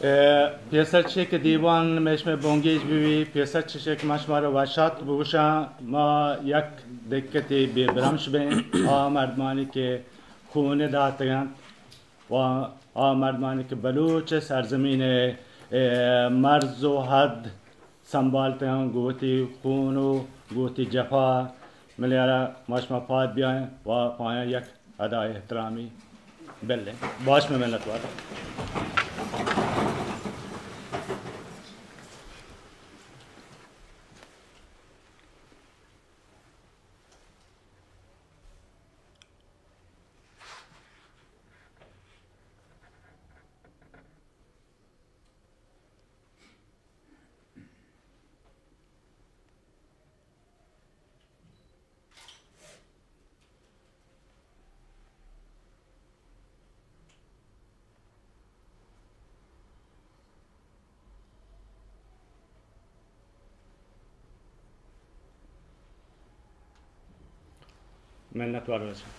اے، پیسر چے کہ دیوان مئے شمئے بنگیج بہ بی، پیسر چشے کہ ما شمارا وشات بگوشاں، ما یک دقتے بے برمش بیں، آ مردمانی کہ خون داتگ انت و آ مردمانی کہ بلوچ سرزمین ءِ، اے، مرز و حد سنبھالتگ انت، گوں وتی خون و گوں وتی جفا، منی ہیالا ما شما پاد بیائیں و پہ آیاں یک ادائے احترامی بلیں۔ باش، من منتوار۔ منتوار باشاں۔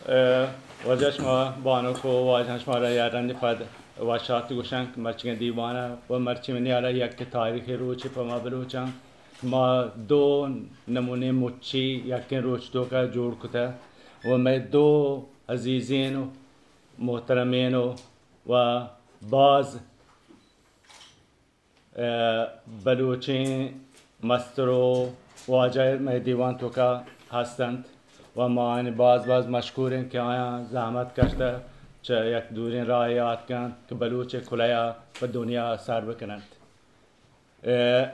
اے، واجہ شما بانک و واجہ شما را یک رندے پد وشات گوشاں کہ مرچیگیں دیوان ءَ و مرچی منی ہیالا یک تاریخی روچے پہ ما بلوچاں۔ ما دو نمونے مچی یکیں روچ توکا جوڑ کتہ و مئے دو عزیزین و محترمین و، و باز، اے، بلوچیں مستر و واجہ مئے دیوان توکا ہست انت و ما آیانی باز باز مشکوریں کہ آیاں زحمت کشتہ، چہ یک دوریں راہے آتکہ انت کہ بلوچ کلہیا پہ دنیا سر بکننت۔ اے،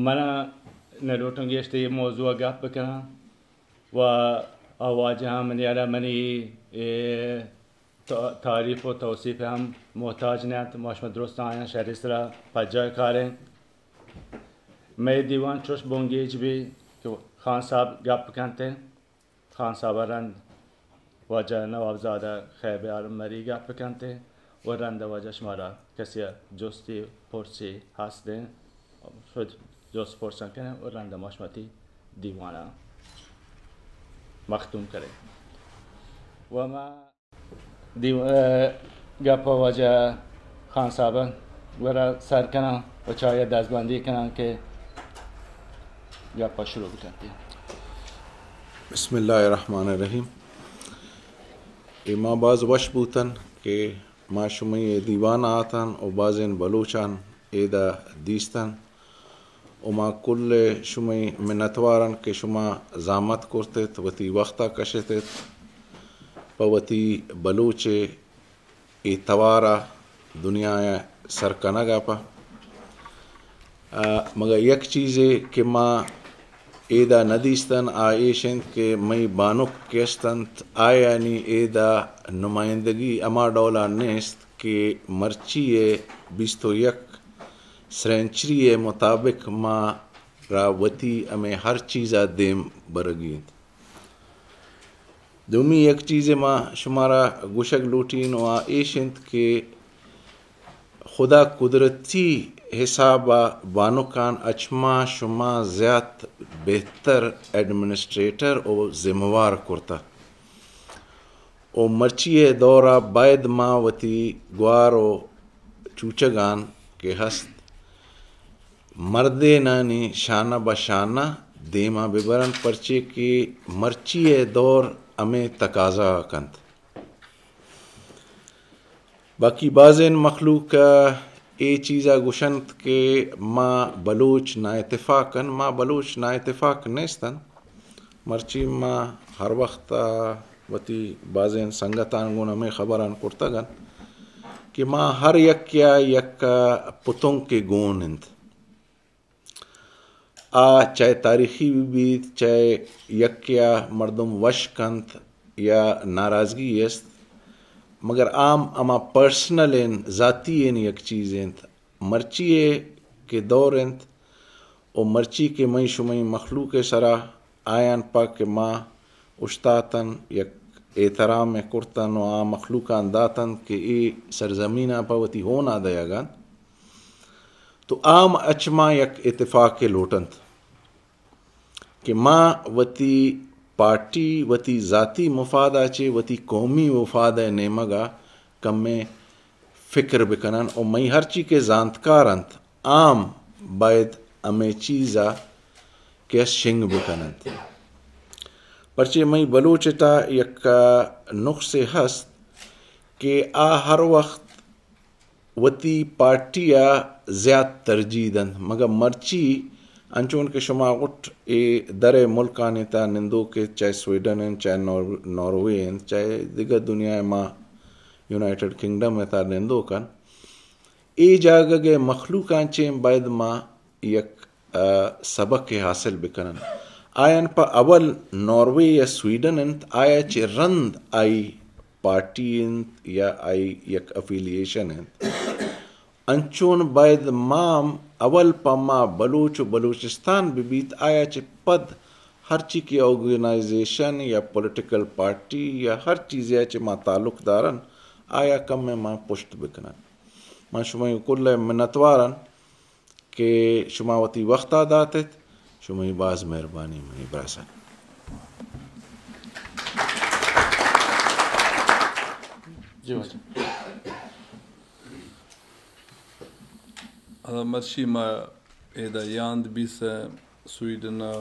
من نہ لوٹوں گیشتر اے موضوع ءَ گپ بکناں و آ واجہاں منی ہیالا منی، اے، تا-، تعریف و توصیف ہم محتاج نہ انت، ما شما درست آیاں شری سرا پجاہ کاریں۔ مئے دیوان چوش بنگیج بی کہ خان صاحب گپ کنت۔ خان صاحب ءَ رند واجہ نوابزادہ خیبر مری گپ کنت و رند واجہ شمارا کسی ءَ جستی پرسی ہست دیں، شد جست پرساں کنیں و رند ما شما تی دیوان ءَ مختوم کنیں۔ و ما دیو-، اے، گپ ءَ واجہ خان صاحب ءَ گورا سر کناں و چہ آئی ءَ دزبندی کناں کہ گپ ءَ شروع بکنت۔ بسم اللہ الرحمن الرحیم۔ اے ما باز وش بوتن کہ ما شمئی اے دیوان ءَ آتن و بازین بلوچان ایدا دیستن۔ و ما کل شمئی منتوارن کہ شما زحمت کرتت، وتی وخت ءَ کشتت، پہ وتی بلوچ ءِ اے توار ءَ دنیا ءَ سر کنگ ءَ پہ۔ آ، مگہ یک چیزے کہ ما ایدا نہ دیستن، آ ایش انت کہ مئی بانک کہ است انت، آیانی ایدا نمائندگی ہما ڈولا نیست کہ مرچی ءِ بیست و یک سرنچری ءِ مطابق ما را وتی ہمے ہر چیز ءَ دیم برگی انت۔ دومی یک چیزے ما شمارا گوشگ لوٹین و آ ایش انت کہ خدا قدرتی حساب ءَ بانکان اچ ما شما زیات بہتر ایڈمنسٹریٹر و ذمہ وار کرتہ۔ و مرچی ءِ دور ءَ باید ما وتی گوار و چوچگان کہ ہست مردینانی شانہ بہ شانہ دیما ببرن، پرچے کہ مرچی ءِ دور ہمے تقاضا کنت۔ باقی بازین مخلوق اے چیزا گوشنت کہ ما بلوچ نااتفاق ان، ما بلوچ نااتفاق نیستن۔ مرچی ما ہر وخت وتی بازین سنگتان گون ہمے خبران کرتگ انت کہ ما ہر یکیا یک پتنکے گون انت۔ آ چاہے تاریخی بہ بیت، چاہے یکے ءَ مردم وش کنت یا ناراضگی است، مگر عام ہما پرسنل این، ذاتی این یک چیز انت۔ مرچی ءِ کہ دور انت و مرچی کہ مئی شمئی مخلوق ءِ سرا آیان پہ کہ ما اوشتاتن، یک احترام ءَ کرتن و آ مخلوقان داتن کہ اے سرزمین ءَ پہ وتی ہون ءَ دئیگ انت۔ تو عام اچ ما یک اتفاقے لوٹنت کہ ما وتی پارٹی وتی ذاتی مفاد ءَ چہ وتی قومی مفاد ءِ نیمگ ءَ کمیں فکر بکنن و مئی ہرچی کہ زانتکار انت، عام باید ہمے چیز ءَ کہ است شنگ بکننت۔ پرچے مئی بلوچ ءِ تہا یک نقصے ہست کہ آ ہر وقت وتی پارٹی ءَ زیات ترجیح دنت، مگہ مرچی انچون کہ شما غٹ اے در ءِ ملکانی تہا نندوک ات، چاہے سویڈن انت، چاہے نور-، ناروے انت، چاہے دگہ دنیا ءِ ما یونائیٹڈ کنگڈم ءِ تہا نندوک ان، اے جاگہ ءِ مخلوقاں چیں باید ما یک، ءَ، سبقے حاصل بکنن۔ آیان پہ اول ناروے یا سویڈن انت، آیا چہ رند آئی پارٹی انت یا آئی یک افیلیشن انت۔ انچون باید ما ہم اول پہ ما بلوچ و بلوچستان بہ بیت، آیا چہ پد ہرچی کہ آرگنائزیشن یا پولیٹیکل پارٹی یا ہر چیزے ءَ چہ ما تعلق دارن، آیا کمیں ما پشت بکنن۔ من شمئے کل ءِ منتوارن کہ شما وتی وقت ءَ دات ات۔ شمئے باز مہربانی منی براساں۔ جی واجہ۔ آ، مرشی ما ادا یاند بیس ءَ سویڈن ءَ،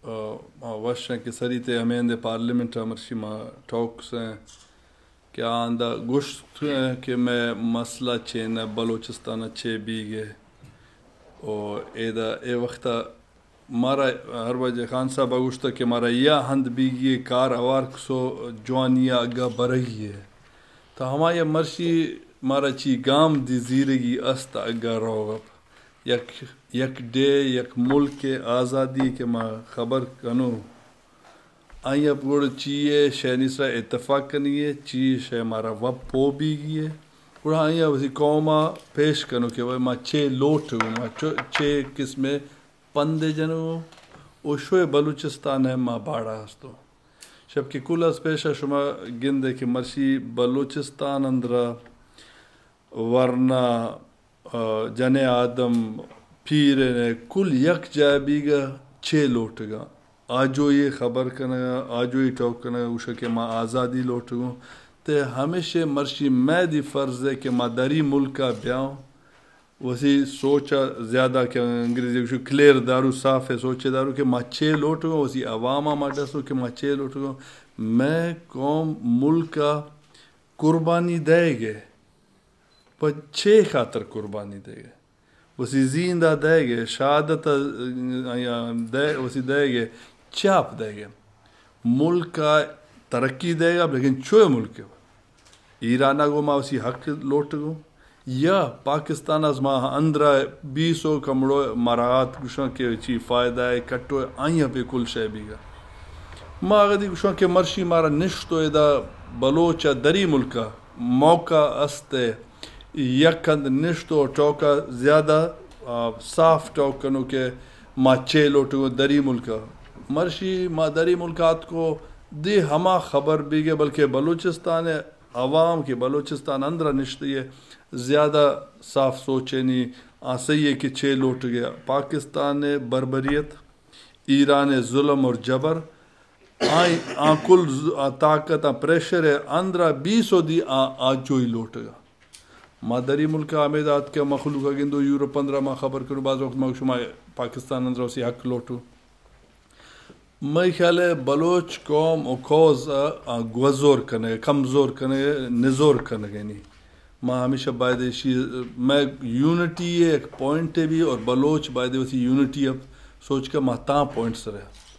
آ، آ، وش ایں کہ سری تے ہمے ہندے پارلیمنٹ ءَ مرشی ما ٹاکس ایں کہ آ ہندا گوشت کہ مئے مسئلہ چین ءَ بلوچستان ءَ چے بیگ ءَ۔ او ادا اے وخت ءَ مارا ہر واجہ خان صاحب ءَ گوشتگ کہ مارا یا ہند بیگی ءَ کار ہوار کسو جوانی ءَ اگاں برگی ءَ۔ تو ہمائی ءَ مرشی مارا چی گام دی زیرگی است اگاں روگ ءَ۔ یک، یک ڈیھ، یک ملک ءِ آزادی کہ ما خبر کنوں، آئی ءَ گڑا چی ءِ شے نی سرا اتفاق کنگی ءَ، چی ءِ شے مارا وت پوہ بیگی ءَ، گڑا آئی ءَ وتی قوم ءَ پیش کنوں کہ ما چے لوٹوں، ما چو-، چے قسم ءِ پندے جنوں، او شوئے بلوچستان ءَ ما باڑا ہستوں۔ شپ کہ کل از پیش ءَ شما گندے کہ مرشی بلوچستان اندرا ورنا، آ، جن آدم، پیرن کل یک جاہ بیگ ءَ چے لوٹگ ءَ۔ آجوئی خبر کنگ ءَ، آجوئی ٹوک کنگ ءَ، گوشگ کہ ما آزادی لوٹگوں۔ تے ہمیشہ مرشی مئے دی فرض ءَ کہ ما دری ملک ءَ بیاؤں، وسی سوچ ءَ زیادہ کہ انگریزی گوشو کلیئر دارو، صاف ءِ سوچ ءَ دارو کہ ما چے لوٹگوں، وسی عوام ءَ ما ڈسوں کہ ما چے لوٹگوں۔ مئے قوم ملک ءَ قربانی دئیگ ءَ، پہ چے خاطر قربانی دئیگ ءَ؟ وسی زیند ءَ دئیگ ءَ، شہادت ءَ، آیا دئے-، وسی دئیگ ءَ، چاپ دئیگ ءَ۔ ملک ءَ ترقی دئیگ ءَ، لیکن چوئے ملک ءَ؟ ایران ءَ گوں ما وسی حق لوٹگوں؟ یا پاکستان ءَ ما اندرا بیسو کمڑو مراعات گوشاں کہ چی فائدہ ءَ کٹو ءَ، آئی ءَ پہ کل شے بیگ ءَ۔ ما اگدی گوشاں کہ مرشی مارا نشت و ادا بلوچ ءَ دری ملک ءَ موقع است ءَ یک ہند نشت و ٹوک ءَ زیادہ، آ، صاف ٹوک کنوں کہ ما چے لوٹگوں دری ملک ءَ۔ مرشی ما دری ملک ءَ آتکو دی ہما خبر بیگ ءَ، بلکہ بلوچستان ءِ عوام کہ بلوچستان اندرا نشتگ ءَ زیادہ صاف سوچینی آ صحیح ءَ کہ چے لوٹگ ءَ۔ پاکستان ءِ بربریت، ایران ءِ ظلم اور جبر، آئی، آ کل ز-، آ طاقت آ پریشر ءِ اندرا بیسو دی آ آجوئی لوٹگ ءَ۔ ما دری ملک ءَ ہمے دات کہ مخلوق ءَ گندو یورپ اندرا ما خبر کرو، بعض وقت ما شما پاکستان اندرا اسی حق لوٹو۔ مئے خیال ءَ بلوچ قوم و کوز ءَ، آ، گوزور کنگ ءَ، کمزور کنگ ءَ، نزور کنگ ءَ نی۔ ما ہمیشہ باید ایشی، مئے یونٹی ءِ یک پوائنٹ ءَ بی اور بلوچ باید وتی یونٹی ءَ سوچ کہ ما تاں پوائنٹ سر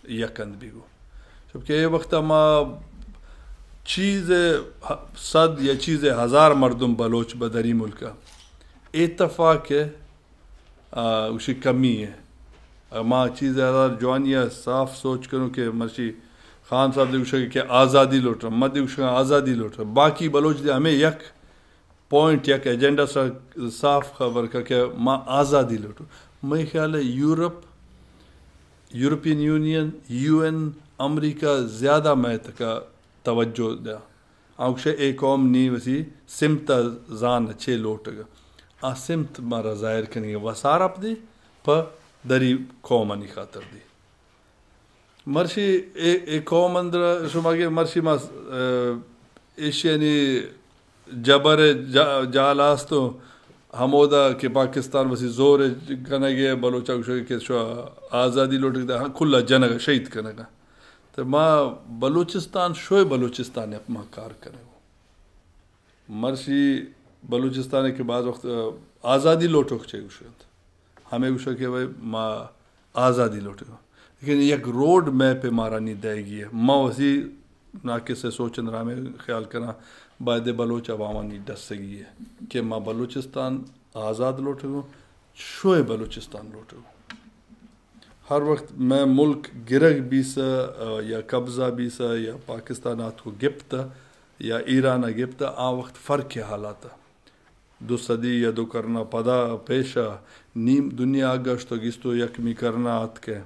یک اند بی گو۔ جبکہ اے وقت ما چیز صد یا چیز ہزار مردم بلوچ بدری ملک ءَ اتفاق ءَ آ، گوشی کمی ءَ۔ ما چیز ءَ را جوانی ءَ صاف سوچ کنوں کہ مرشی خان صاحب دے گوشگ کہ آزادی لوٹاں، ما دے گوشگ آزادی لوٹاں۔ باقی بلوچ دے ہمے یک پوائنٹ، یک ایجنڈا سر صاف خبر کا کہ ما آزادی لوٹوں۔ مئے خیال ءَ Europe, European Union, U N, امریکہ زیادہ مئے تکا توجہ دیا۔ آ گوشے اے قوم نی وتی سمت ءَ زان چے لوٹگ ءَ۔ آ سمت مارا ظاہر کنگی وسارپ دی پہ دری قومانی خاطر دی۔ مرشی اے، اے قوم اندر شما کہ مرشی ما، اه، ایشیانی جبر ءِ جا-، جال است و ہمودا کہ پاکستان وسی زور کنگ ءَ، بلوچ ءَ گوشگ کہ شو آزادی لوٹگ، ہاں، کل ءَ جنگ ءَ، شہید کنگ ءَ۔ تو ما بلوچستان، شوئے بلوچستان ءَ ما کار کنگ۔ مرشی بلوچستان ءَ کہ بعض وقت، اه، آزادی لوٹوک چے گوشگ انت۔ ہمے گوشگ کہ بھئی ما آزادی لوٹگ۔ لیکن یک روڈ میپ مارا نی دئیگی ہے۔ ما وسی ناقص سوچ اندر ہمے خیال کناں، باید بلوچ عوامانی ڈسگی ہے کہ ما بلوچستان آزاد لوٹگوں، شوئے بلوچستان لوٹگوں۔ ہر وقت مئے ملک گرگ بیسہ، اه، یا قبضہ بیسہ، یا پاکستان آتکو گپتہ، یا ایران گپتہ، آ وقت فرق حالات۔ دو صدی یا دو قرن پدا پیشا نیم دنیا گشت و گیست و یکمی قرن آتکہ۔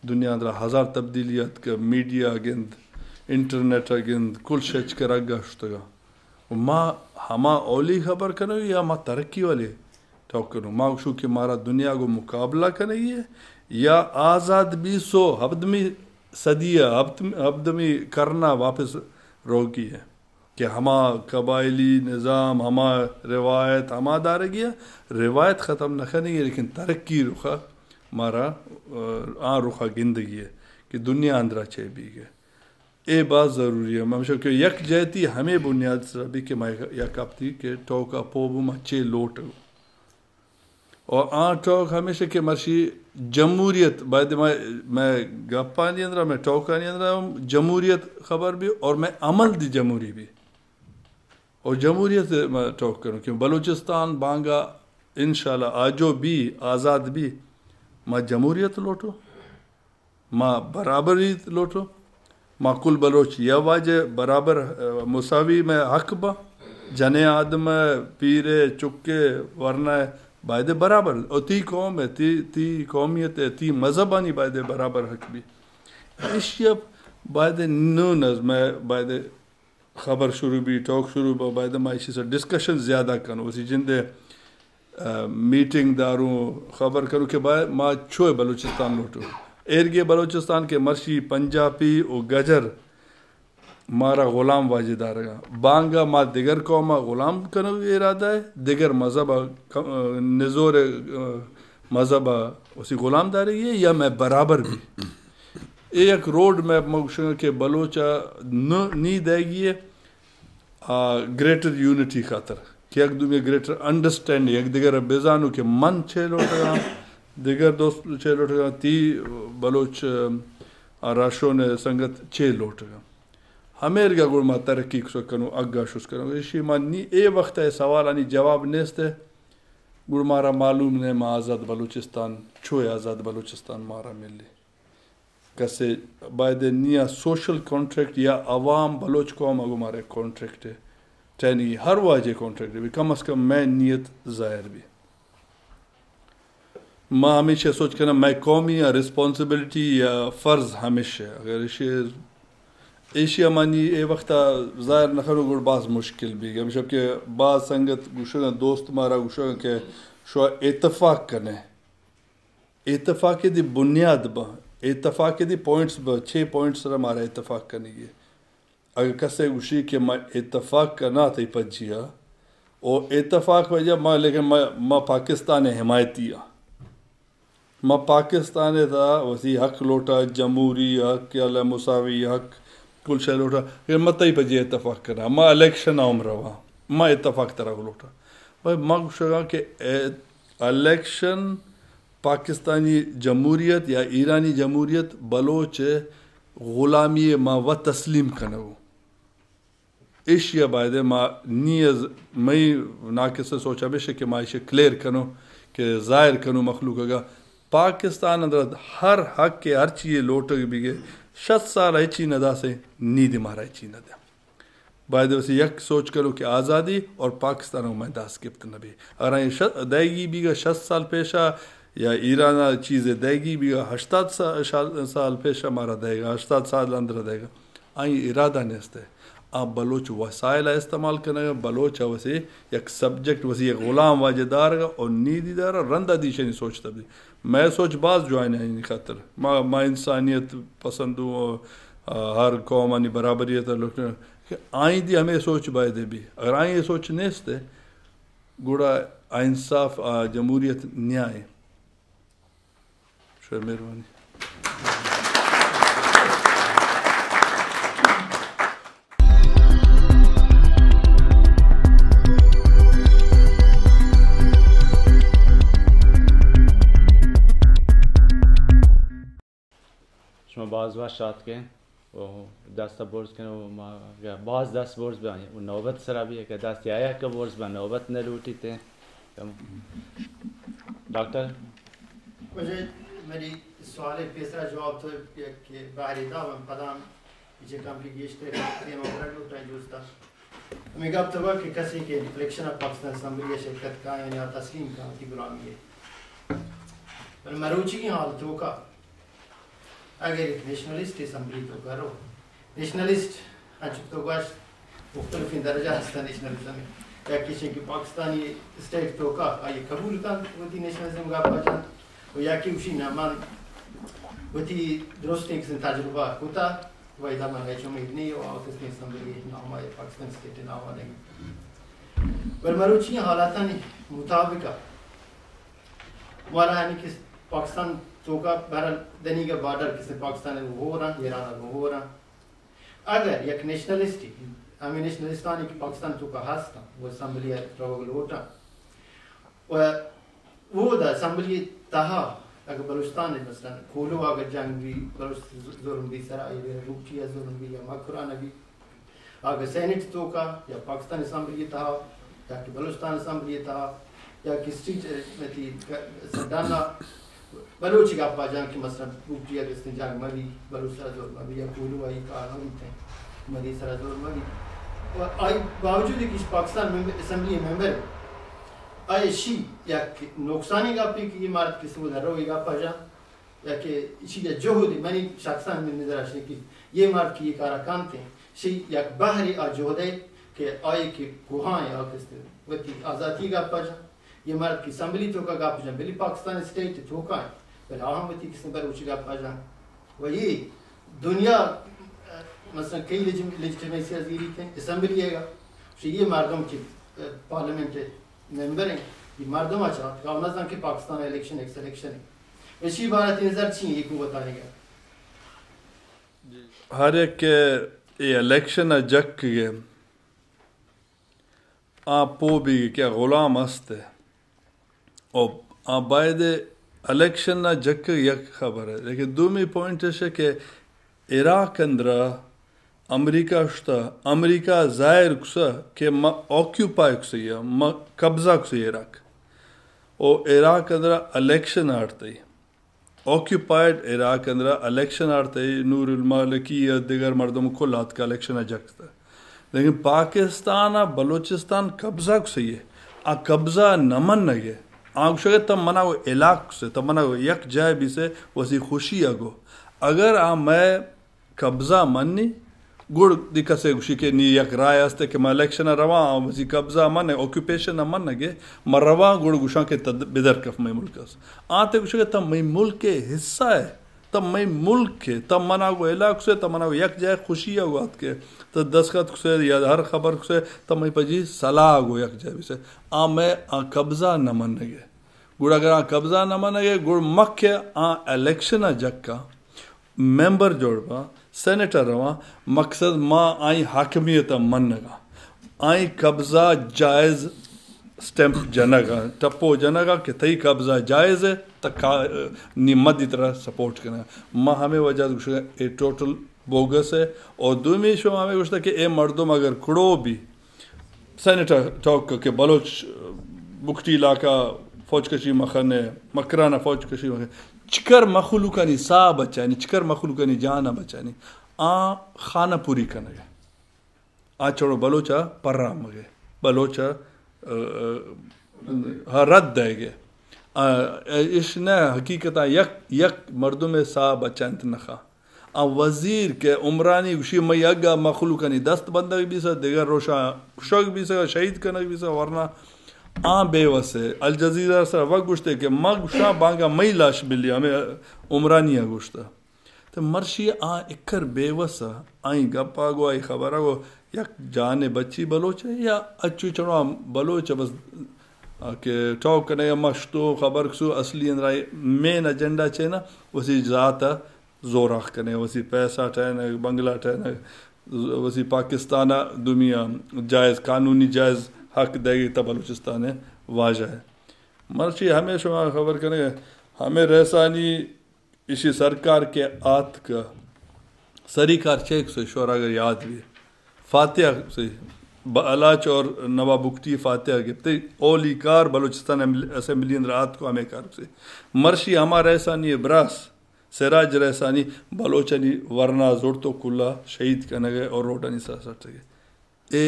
دنیا اندرا ہزار تبدیلی آتکہ، میڈیا گند، انٹرنیٹ گند، کل شچ کرا گشتگا۔ و ما ہما اولی خبر کنو یا ما ترقی والے ٹوک کنو؟ ما گوشو کہ مارا دنیا گو مقابلہ کنگی ہے یا آزاد بیسو ہبدمی صدی ہے، ہبدمی، ہبدمی قرن واپس روگی ہے کہ ہما قبائلی نظام، ہما روایت، ہما دارگی ہے، روایت ختم نہ کنگی ہے، لیکن ترقی رخا مارا، اه، آ رخا گندگی ہے کہ دنیا اندرا چے بیگے۔ اے باز ضروری ہے۔ ہمیشہ کہ یک جہتی ہمے بنیاد سر بھی کہ ما یک ہفتی کہ ٹوکا پوبو ما چے لوٹو۔ اور آ ٹوک ہمیشہ کہ مرشی جمہوریت، باید میں، میں گپانی اندرا، میں ٹوکانی اندرا ہم جمہوریت خبر بھی اور میں عمل دی جمہوری بھی۔ اور جمہوریت میں ٹوک کروں کہ بلوچستان بانگا انشاءاللہ آجو بھی، آزاد بھی، ما جمہوریت لوٹو۔ ما برابری لوٹو، ما کل بلوچ یا واجہ برابر، اه، مساوی میں حق با، جنے آدم، پیر، چکے، ورنہ بایدے برابر۔ او تی قوم ہے، تی، تی قومیت ہے، تی مذہبانی بایدے برابر حق بھی۔ ایشی اب بایدے نو نظم ہے، بایدے خبر شروع بی، ٹوک شروع با، باید ما ایشی سر ڈسکشن زیادہ کنو، اسی جندے، اه، میٹنگ داروں، خبر کنو کہ باید ما چوئے بلوچستان لوٹو۔ ایرگے بلوچستان کے مرشی پنجابی و گجر مارا غلام واجہ دارگا۔ بانگا ما دگر قوم غلام کنو ارادہ ہے، دگر مذہب، اه، نزور، اه، مذہب اسی غلام دارگی ہے یا میں برابر بھی۔ اے یک روڈ میپ ما گوشگاں کہ بلوچ ء نہ نی دئیگی ء آ گریٹر یونٹی خاطر کہ یک دومی گریٹر انڈرسٹینڈ، یک دگر ء بزانو کہ من چے لوٹگاں، دگر دوست چے لوٹگاں، تی بلوچ ء راشون ء سنگت چے لوٹگاں۔ ہمیرگا گڑ ما ترقی کسو کنو، اگا شس کنو۔ ایشی ما نی اے وقت ء سوالانی جواب نیست ء گڑ مارا معلوم نے ما آزاد بلوچستان، چوئے آزاد بلوچستان مارا ملی۔ کسے باید نیا سوشل کانٹریکٹ یا عوام بلوچ قوم اگو مارے کانٹریکٹ ٹینی ہر واجہ کانٹریکٹ بھی کم از کم میں نیت ظاہر بھی۔ ما ہمیشہ سوچ کناں میں قومی یا ریسپانسبلٹی یا فرض ہمیشہ اگر ایشی، ایشی منی اے وقت ظاہر نہ کرو گڑ باز مشکل بھی۔ ہمیشہ کہ باز سنگت گوشگاں، دوست مارا گوشگاں کہ شو اتفاق کنے۔ اتفاق دی بنیاد با، اتفاق دی پوائنٹس با، چھ پوائنٹس سر مارا اتفاق کنگی۔ اگر کسے گوشی کہ ما اتفاق کنا تی پجیا، او اتفاق وجہ ما، لیکن ما، ما پاکستان حمایتی آ۔ ما پاکستان تا وسی حق لوٹا، جمہوری حق یا مساوی حق، کل شے لوٹا۔ لیکن ما تی پجیا اتفاق کنا، ما الیکشن آم روا، ما اتفاق طرح لوٹا۔ بھائی ما گوشگا کہ اے الیکشن پاکستانی جمہوریت یا ایرانی جمہوریت بلوچ غلامی ما و تسلیم کنو۔ ایشی ء بایدے ما نی از مئی ناقص سوچ ہمیش کہ ما ایشی کلیئر کنو کہ ظاہر کنو مخلوق اگا پاکستان اندر ہر حق کے ہر چیئے لوٹگ بیگے شست سال ہچی نہ داسے نی دی مارا ہچی نہ دے۔ باید وسی یک سوچ کرو کہ آزادی اور پاکستان ء میں داس گپت نہ بی۔ اگر آئی ش-، دائیگی بیگا شست سال پیشا یا ایران ء چیز دائیگی بیگا ہشتاد سا-، شال-، سال پیشا مارا دائیگا، ہشتاد سال اندر دائیگا۔ آئی ارادہ نیست ہے۔ آ بلوچ وسائل ءَ استعمال کنگ ءَ، بلوچ ءَ وسی یک سبجیکٹ، وسی یک غلام واجہ دارگ ءَ، او نی دی دار ءَ رند ءَ دیشانی سوچ تبدیل۔ مئے سوچ باز جوائن ءِ آیانی خاطر۔ ما، ما انسانیت پسند اوں، آ، ہر قومانی برابری ءِ تعلق کہ آئی دی ہمے سوچ باید بی۔ اگر آئی سوچ نیست، گڑا آ انصاف، آ جمہوریت نیائے۔ شوئے مہربانی۔ شما باز وش آتکیں و دست برز کن و ما اگہ باز دست برز بیں و نوبت سرا بھی اگہ دست یا یک برز بیں نوبت نہ لوٹیت۔ ڈاکٹر؟ مجھے میری سوال پیسرا جواب تو کہ بحری دا من پدام پیچھے کمپلیکیشن ٹیم اوور لوٹا دوستا۔ ہمے گپ تو کہ کسے کہ الیکشن ءَ پاکستان اسمبلی ءَ شرکت کاں، یعنی آ تسلیم کاں وتی غلامی ءَ۔ بلے مروچی حال توکا اگر یک نیشنلسٹ اسمبلی توکا رو، نیشنلسٹ انچو تو گوشت مختلفیں درجہ ہستاں نیشنلزم ءِ۔ یک ایش کہ پاکستانی اسٹیٹ توکا آئی قبول کنت وتی نیشنلزم گپ جنت، و یکے گوشی نہ من وتی درستیں کسیں تجربہ کتا، و ادا من ہچ امید نہیں و آ کسیں اسمبلی نام ءَ پاکستان اسٹیٹ نام ءَ نہیں۔ بل مروچی حالاتانی مطابق مارا یعنی کہ پاکستان توکا بہرحال دنیگا بارڈر کسے پاکستان ءَ گوں ہور اں، ایران ءَ گوں ہور اں۔ اگر یک نیشنلسٹے، ہمے نیشنلستانی کہ پاکستان توکا ہست اں، وہ اسمبلی ءَ روگ لوٹ اں، و اودا اسمبلی تہا اگر بلوچستان ءَ مثلاً کولواہ ءَ جنگ بی، بلوچ ظلم بی، سرا بی، بگٹی ءَ ظلم بی یا مکران ءَ بی، اگہ سینیٹ توکا یا پاکستان اسمبلی تہا یا کہ بلوچستان اسمبلی تہا یا کہ اسٹیٹ، اے، وتی سرڈانا بلوچی گپا جان کہ مثلاً بگٹی ءَ کسے جنگ مبی، بلوچ سرا ظلم مبی یا کولواہی کار مبی، مدی سرا ظلم مبی۔ و آئی باوجود کہ پاکستان ممبر، اسمبلی ممبر، آئی شی یک نقصانی گپی کہ یہ مرد کسے وہ درو یہ گپا جان۔ یا کہ ایشی ءِ جہد، منی شخصاً من نظر اش کہ یہ مرد کہ یہ کارا کنت، شی یک بہرے آ جہد ءِ کہ آئی کہ کوہاں یا کسے وتی آزاتی گپ جن، یہ مرد کہ اسمبلی توکا گپ جن، بلے پاکستان اسٹیٹ توکا، بلے آ ہم وتی کسے بلوچی گپ جن۔ و یہ دنیا، مثلاً کئی لیجیٹیمیسی ءَ زیریت اسمبلی ءَ گا، شی یہ مردم کہ پارلیمنٹ ممبر ہیں، یہ مردم اچ آتکا، نہ زان کہ پاکستان الیکشن ایک سلیکشن ہے۔ اشی بارہ ءَ تئی نظر چی ایں؟ ایکو بتائیں گا۔ ہر یک کہ اے الیکشن ءَ جک گئے، آ پو بیگ کہ غلام است ہے۔ او آ باید الیکشن ءَ جک یک خبر ہے، لیکن دومی پوائنٹ اش ہے کہ عراق اندرا امریکہ شتا، امریکہ ظاہر کسا کہ ما آکیوپائی کسا یا ما قبضہ کسا عراق۔ او عراق اندرا الیکشن آڑتئی۔ آکیوپائیڈ عراق اندرا الیکشن آڑتئی، نور المالکی یا دیگر مردم کل آتکا الیکشن ءَ جکتا۔ لیکن پاکستان ءَ بلوچستان قبضہ کسئی ہے۔ آ قبضہ نہ منگے۔ آ گوشگے تم منا وہ علاق کسے، تم منا وہ یک جائے بیسے وسی خوشی ءَ گو۔ اگر آ مئے قبضہ منی، گڑ دی کسے گوشی کہ نی یک رائے است کہ ما الیکشن ءَ رواں، آ وسی قبضہ من، آکیوپیشن ءَ من گے، ما رواں گڑ گوشاں کہ تد بدر کف مئے ملک است۔ آ تے گوشگے تم مئے ملک ءِ حصہ ہے، تم مئے ملک ہے، تم منا گو علاق سے، تم منا گو یک جائے خوشی ءَ گو آتکے، تم دستخط کسے یا ہر خبر کسے، تم مئے پجی صلاح گو یک جائے بیسے۔ آ مئے آ قبضہ نہ منگے۔ گڑا اگر آ قبضہ نہ منگے، گڑ مکہ آ الیکشن ءَ جکا۔ ممبر جوڑ باں، سینیٹر رواں، مقصد ما آئی حاکمیت ءَ منگا، آئی قبضہ جائز، سٹیمپ جنگا، ٹپو جنگا کہ تئی قبضہ جائز ہے، تا کا-، نی مدی ترا سپورٹ کنگا۔ ما ہمیں وجہ گوشگا اے ٹوٹل بوگس ہے۔ اور دومی شما ہمیں گوشتا کہ اے مردم اگر کڑو بھی، سینیٹر ٹاک کہ بلوچ بگٹی علاقہ فوج کشی مخنے، مکران فوج کشی مخنے، چکر مخلوقانی ساہ بچانی، چکر مخلوقانی جان بچانی، آ خانہ پوری کنگے۔ آ چڑو بلوچ ءَ پرامگے، بلوچ ءَ، ءَ، رد دئیگے۔ آ، اش نہ حقیقتاً یک، یک مردم ساہ بچانت نخا۔ آ وزیر کہ عمرانی گوشی، مئی اگا مخلوقانی دست بندگ بیسا، دگہ روشا کشگ بیسا، شہید کنگ بیسا، ورنہ آ بے وس ہے۔ الجزیرہ سر وقت گوشتے کہ ما گوشاں بانگا مئی لاش بلی، ہمیں عمرانی گوشتا۔ تو مرشی آ اکر بے وس آ، آئی گپا گو، آئی خبرا گو، یک جان بچی بلوچ ہے یا اچو چڑوا بلوچ ہے، بس آ کہ ٹاک کنے ما شتو خبر کسو، اصلی اندرا مین ایجنڈا چے نا، وسی ذات زوراخ کنے، وسی پیسہ ٹہینگ، بنگلہ ٹہینگ، وسی پاکستان ء دومی ء جائز، قانونی جائز حق دیگ تا بلوچستان ء واجہ ء۔ مرچی ہمے شما خبر کنے، ہمے رئیسانی ایشی سرکار کہ آتک، سری کار چیک سے شور اگر یاد بھی، فاتحہ سے، بلاچ اور نواب بگٹی فاتحہ گپتے، اولی کار بلوچستان امل-، اسمبلی اندر آتک ہمے کار سے۔ مرشی ہما رئیسانی براس سراج رئیسانی بلوچانی ورنا زڑت و کلا شہید کنگ ء اور روڈانی سر سٹگ ء۔ اے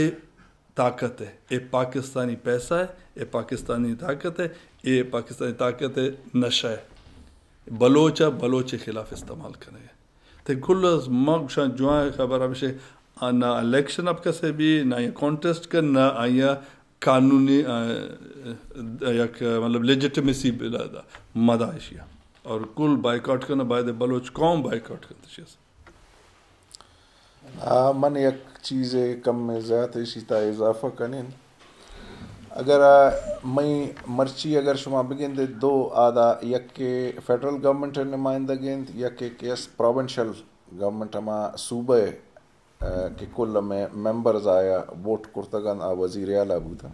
طاقت ء، اے پاکستانی پیسہ ء، اے پاکستانی طاقت ء، اے پاکستانی طاقت ء نشہ ء۔ بلوچ ء بلوچ ء خلاف استعمال کنگ ء۔ تے کل از ما گوشاں جوان خبر ہمشے، آ، نہ الیکشن اب کسے بھی، نہ یہ کانٹیسٹ کر، نہ آیا قانونی، آ، آ، یک، مطلب، لیجیٹمیسی بلا دا، مدا ایشیا۔ اور کل بائیکاٹ کرنا باید، بلوچ قوم بائیکاٹ کرتا شیئر۔ آ، من یک چیزے کم زیات ایشی تا اضافہ کنین۔ اگر، آ، مئی مرچی اگر شما بگندے دو آدا، یک کہ فیڈرل گورنمنٹ نمائندہ گند، یک کہ اس پروونشل گورنمنٹ ہما صوبہ، آ، کہ کل میں ممبرز آیا ووٹ کرتگن آ وزیر اعلیٰ بوتن۔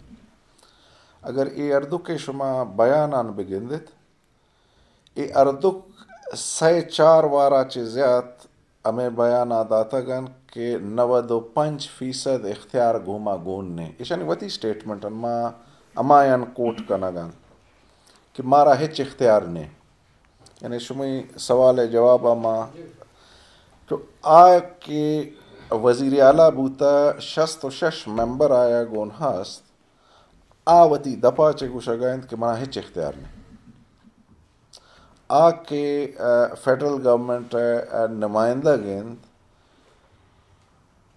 اگر اے اردو کہ شما بیانان بگندت، اے اردک سئے چار وارا چہ زیات ہمے بیانا داتگ انت کہ نود و پنچ فیصد اختیار گوما گون نے۔ ایشانی وتی سٹیٹمنٹ انت، ما ہمایان کوٹ کنگ انت کہ مارا ہچ اختیار نے۔ یعنی شمئی سوال ء جواب ء ما تو آ کہ وزیر اعلی بوتا، شست و شش ممبر آیا گون ہست، آ وتی دپا چہ گوشگا انت کہ منا ہچ اختیار نے۔ آ کہ، آ، فیڈرل گورنمنٹ ء نمائندگ انت،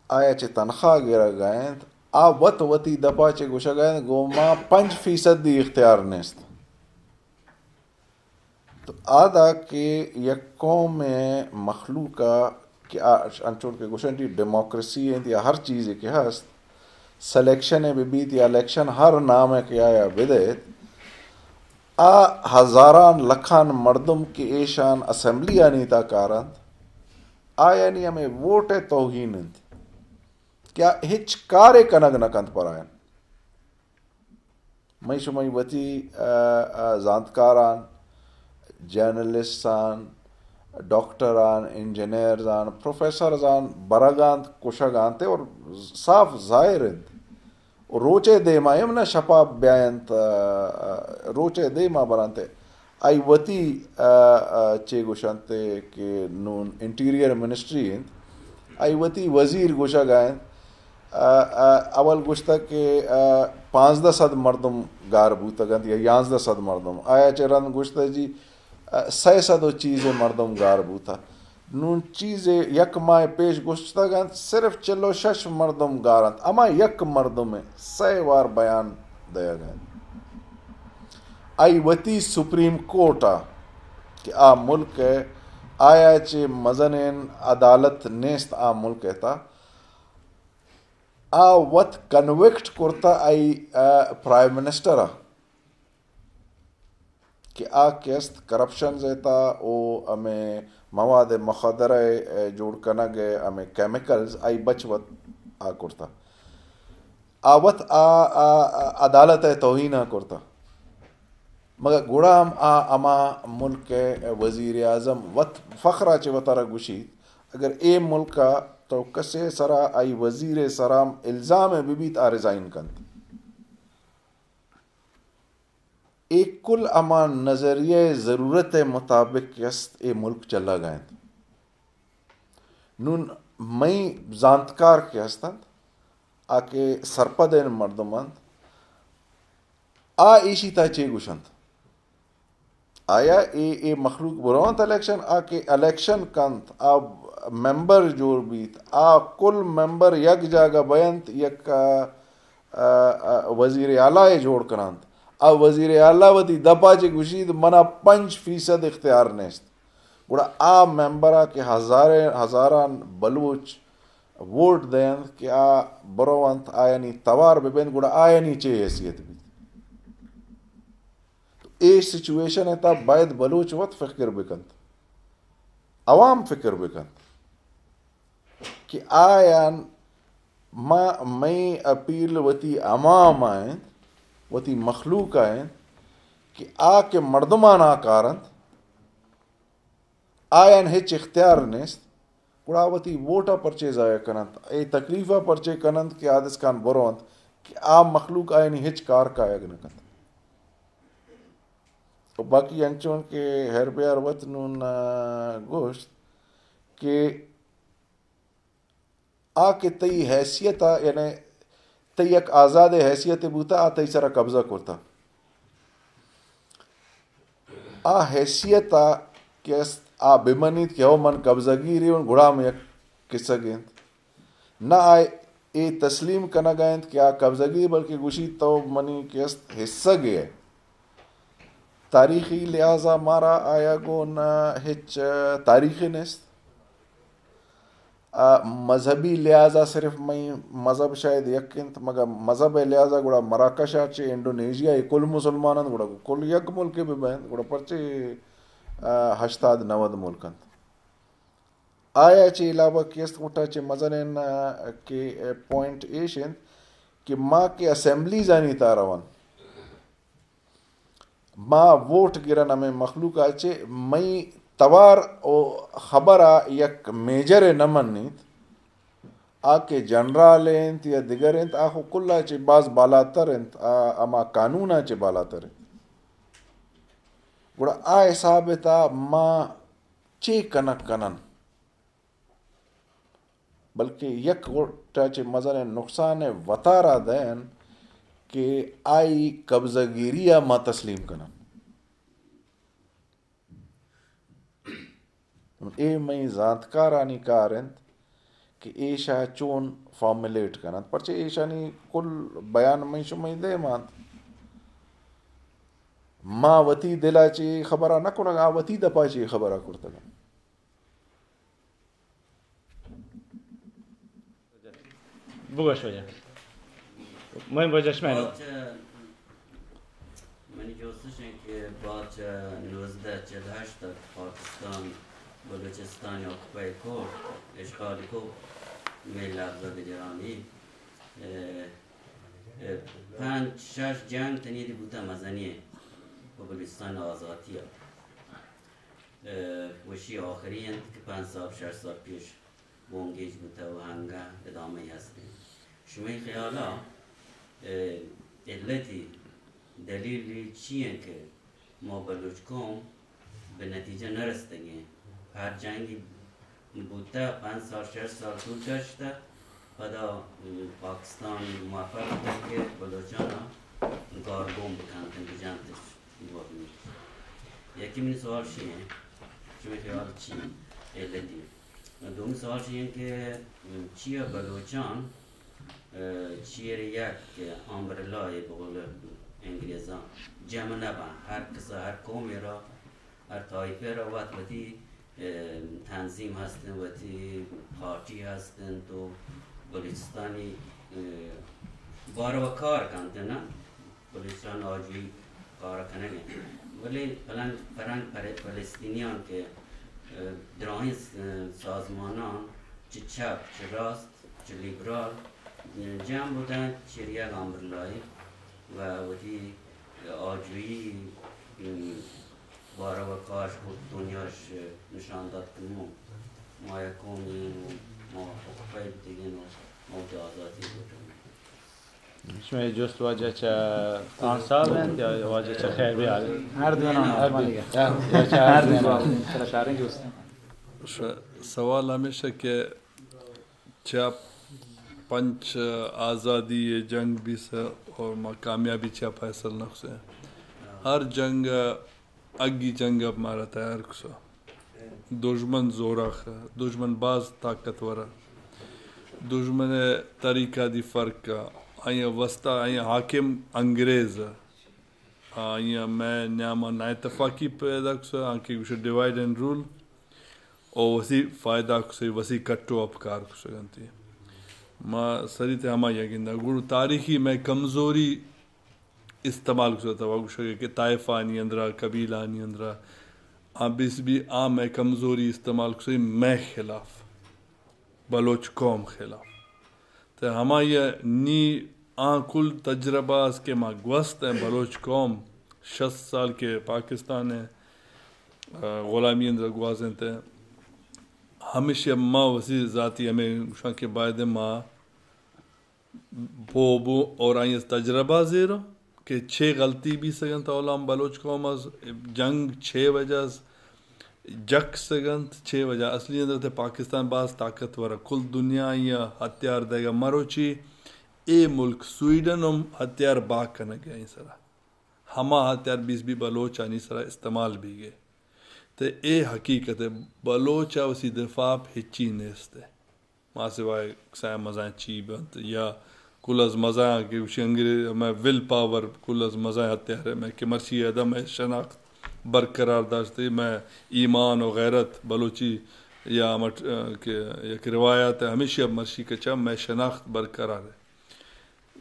آیا چہ تنخواہ گرگ ء انت، آ وت وتی دپا چہ گوشگ ء انت، گوں ما پنچ فیصدی اختیار نیست۔ تو آ دا کہ یک قوم ء مخلوق ء کہ آ انچوش کہ گوشن ڈیموکریسی انت یا ہر چیزے کہ ہست، سلیکشن ء بہ بیت یا الیکشن ہر نام ء کہ آیا بدیت، آ ہزاران لکھان مردم کہ ایشان اسمبلی آنی تا کارنت، آیانی ہمے ووٹ ء توہین انت کہ آ ہچ کارے کنگ نہ کنت پر آیان۔ مئی شمئی وتی، آ، آ، زانتکاران، جرنلسٹان، ڈاکٹران، انجینئرزان، پروفیسرزان برگانت، کشگانتے اور صاف ظاہر انت۔ و روچے دیما ہم نہ شپا بیاینت، آ، آ، روچے دیما برانتے۔ آئی وتی، آ، آ، چے گوشنتے کہ نون انٹیریئر منسٹری انت، آئی وتی وزیر گوشگ ء انت، آ، آ، اول گوشتگ کہ، آ، پانزدہ سد مردم گار بوتگ انت یا یانزدہ سد مردم، آیا چہ رند گوشتگ جی، آ، سئے سد و چیزے مردم گار بوتگ۔ نون چیزے یک ماہ پیش گوشتگ انت، صرف چل و شش مردم گار انت، اما یک مردم سئے وار بیان دیگ انت۔ آئی وتی سپریم کورٹ ء کہ آ ملک ء آیا چہ مزنیں عدالت نیست آ ملک ء تا، آ وت کنوکٹ کرتا آئی، آ، پرائم منسٹر ء کہ آ کہ است کرپشنز ء تا او ہمیں مواد مخدرہ ء جوڑ کنگ ء ہمیں کیمیکلز آئی بچ وت آ کرتا۔ آ وت آ، آ، آ عدالت ء توہین ء کرتا۔ مگر گڑا ہم آ ہما ملک ء وزیر اعظم وت فخر ء چہ وتارا گوشیت، اگر اے ملک ء تو کسے سرا آئی وزیر ء سرا الزام ء بہ بیت، آ ریزائن کنت۔ اے کل ہما نظریہ ء ضرورت ء مطابق کہ است، اے ملک چلگ ء انت۔ نون مئی زانتکار کہ ہستنت، آ کہ سرپدیں مردم انت، آ ایشی تا چے گوشنت؟ آیا اے، اے مخلوق برونت الیکشن؟ آ کہ الیکشن کنت، آ ممبر جوڑ بیت، آ کل ممبر یک جاگہ بینت، یک، آ، آ، آ، وزیر اعلیٰ ء جوڑ کننت۔ آ وزیر اعلیٰ وتی دپا چہ گوشیت، منا پنچ فیصد اختیار نیست۔ گڑا آ ممبرا کہ ہزاریں، ہزاراں بلوچ ووٹ دینت کہ آ برونت، آیانی توار ببینت، گڑا آیانی چے حیثیت بیت؟ تو اے سچویشن ء تہا باید بلوچ وت فکر بکنت، عوام فکر بکنت کہ آیان ما، مئے اپیل وتی عوام ء انت، وتی مخلوق ء انت کہ آ کہ مردمان ء کار انت، آیان ہچ اختیار نیست، گڑا وتی ووٹ ء پرچے ضائع کننت، اے تکلیف ء پرچے کننت کہ آدس کان برو انت کہ آ مخلوق آیانی ہچ کار کایگ نہ کنت۔ و باقی انچون کہ ہیر بیار وت نون، آ، گوشت کہ آ کہ تئی حیثیت ء، یعنی تئی یک آزاد حیثیت بوتا، آ تئی سرا قبضہ کرتا۔ آ حیثیت ء کہ است، آ بمنیت کہ ہو من قبضہ گیری ہوں، گڑا ہم یک قصہ گینت۔ نہ آ اے تسلیم کنگ ء انت کہ آ قبضہ گیر، بلکہ گوشیت تو منی کہ است حصہ گے ئے۔ تاریخی لحاظا مارا آیا گون ہچ تاریخ نیست۔ آ، مذہبی لحاظا صرف مئی مذہب شاید یک انت، مگر مذہب لحاظا گڑا مراکش ء چہ انڈونیشیا ء کل مسلمان انت، گڑا کل یک ملک بہ بنت، گڑا پرچے، آ، ہشتاد نود ملک انت۔ آیا چہ علاوہ کہ است گٹا چہ مزنین، آ، کہ، آ، پوائنٹ ایش انت کہ ما کہ اسمبلیزانی تہا روان، ما ووٹ گرن ہمے مخلوق ء چہ، مئی توار و خبر ء یک میجر ء نہ منیت، آ کہ جنرال انت یا دگر انت، آ خو کل ء چہ باز بالاتر انت، آ ہما قانون ء چہ بالاتر انت۔ گڑا آ حساب ء تہا ما چے کنگ کنن؟ بلکہ یک گٹ ء چہ مزنیں نقصان ء وتارا دئین کہ آئی قبضہ گیری ء ما تسلیم کنن۔ اے مئی زانتکارانی کار انت کہ ایشا چون فارمولیٹ کننت، پرچہ ایشانی کل بیان مئی شمئی دیم انت۔ ما وتی دل ء چہ خبر ء نہ کنگ، آ وتی دپ ء چہ خبر ء کرتگ انت۔ بگوش واجہ۔ من واجہ شمئے نو۔ باچ، منی جوستش انت کہ باچ نوزدہ چل ہشت ء پاکستان بلوچستان آکوپائی کو، اشغال کو، مئے لبزا بجرانی، اه، اه، پنچ شش جنگ تنیدی بوتا مزنی پہ بلوچستان آزاتی ء۔ اه، وشی آخری انت کہ پنچ سال، شش سال پیش بنگیج بوتہ و ہنگہ ادامہ ای ہستیں۔ شمئے خیالا، اه، علتی دلیلی چی انت کہ ما بلوچ قوم بہ نتیجہ نہ رستگیں؟ ہر جنگی بوتہ، پنچ سال، شش سال طول کشتہ، پدا، م، پاکستان موفق بوتہ کہ بلوچانا گار گون بکنت، بجنتش۔ یکی منی سوال شی انت، شمئے خیال چی انت؟ علتی۔ دومی سوال شی انت کہ چیا بلوچان، اه، چیر یک امبریلا ء بقول انگریزاں جمع نہ باں، ہر کسا، ہر قومے را، ہر طائفے را وت وتی، اه، تنظیم ہستن، وتی پارٹی ہستن تو بلوچستانی، اه، باروا کار کنت نا۔ بلوچستان آجوئی کار کنگ ء انت۔ بلے پلنگ، پلنگ پر-، فلسطینیان کہ، اه، دراہیں س-، سازمانان چہ چپ، چہ راست، چہ لیبرال، اه، جمع بوتن، چیر یک امبرلای و وتی آجوئی، اه، باروا کاش کت، دنیاش نشان دات کہ مو، ما یک قومیں و ما حقوق دیگیں و ما وتی آزاتی بوتن۔ شمئے جست واجہ چہ خان صاحب انت یا واجہ چہ خیر بیار انت؟ ہر دو نام، ہر دو۔ یا چہ ہر دو نام۔ چرا چاریں جست؟ ش-، سوال ہمیشہ کہ چہ پنچ آزادی جنگ بیسہ اور ما کامیابی چہ فیصل نقص ہے۔ ہر جنگ اگی جنگ ء مارا تیار کسا۔ دژمن زوراخ ء، دژمن باز طاقتور ء، دژمن ء طریقہ دی فرق ء، آئی ء وستا آئی ء حاکم انگریز ء، آئی ء مئے نیام ء نااتفاقی پیدا کسہ، آنکہ گوشہ ڈیوائیڈ اینڈ رول، او وسی فائدہ کسہ، وسی کٹ و اپکار کسہ گنتی۔ ما سری تے ہمائی ء گندہ۔ گڑ تاریخی مئے کمزوری استعمال کتہ، و گوشگ کہ طائفہ آنی اندرا، قبیلہ آنی اندرا، آ بیس بی آ مئے کمزوری استعمال کتہ مئے خلاف، بلوچ قوم خلاف۔ تے ہمائی نی آ کل تجربہ اس کہ ما گوست ہیں بلوچ قوم شست سال کے پاکستان ہے، آ، غلامی اندر گوازینتے۔ ہمیشہ ما وسی ذاتی ہمیں گوشاں کہ باید ما پوہ بو اور آئی از تجربہ زیرو کہ چے غلطی بیسگ انت، اولا ہم بلوچ قوم از جنگ چے وجہ از جکسگ انت، چے وجہ اصلی اندر تے پاکستان باز طاقتور ء، کل دنیا آئی ء ہتھیار دئیگ ء، مروچی اے ملک سویڈن ہم ہتھیار باگ کنگ ء، آئی سرا ہما ہتھیار بیس بی بلوچ آنی سرا استعمال بیگ ء۔ تے اے حقیقت ء، بلوچ ء وسی دفاع ء ہچی نیست ء۔ ما سوائے کسائیں مزائیں چی بنت یا کل از مزائیں کہ گوشی انگریز، مئے ول پاور کل از مزائیں ہتھیار ہے، مئے کہ مرچی ادا مئے شناخت برقرار داشتے، مئے ایمان و غیرت بلوچی یا مٹ-، کہ یک روایت ہے، ہمیشی اب مرشی کچا مئے شناخت برقرار ہے۔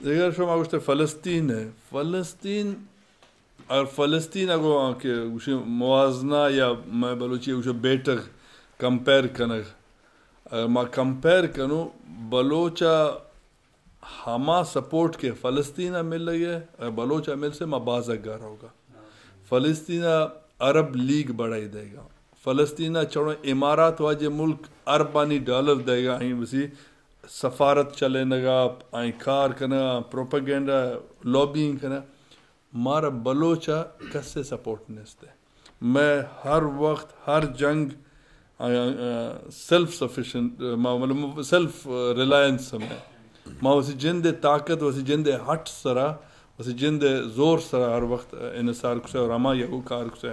دیگر شما گوشتے فلسطین ہے، فلسطین، اگر فلسطین اگو کہ گوشی موازنہ یا مئے بلوچی گوشی بیٹگ کمپیئر کنگ، اگر ما کمپیئر کنوں، بلوچ ء ہما سپورٹ کہ فلسطین ء ملگ ء، اگر بلوچ ء مل سے ما باز اگا رہوگا۔ فلسطین ء عرب لیگ بڑھائی دے گا۔ فلسطین ء چڑو امارات واجہ ملک اربانی ڈالر دے گا، آئی وسی سفارت چلینگا، آئی کار کنگا، پروپیگنڈا، لابینگ کنگا۔ مارا بلوچ ء کس ء سپورٹ نیست ء۔ مئے ہر وقت، ہر جنگ، آ، آ، سیلف سفیشنٹ، ما، مطلب، سیلف ریلائنس ہم ہے۔ ما وسی جند ء طاقت، وسی جند ء ہٹ سرا، وسی جند ء زور سرا ہر وقت انحصار کسے اور ہما یہو کار کسے۔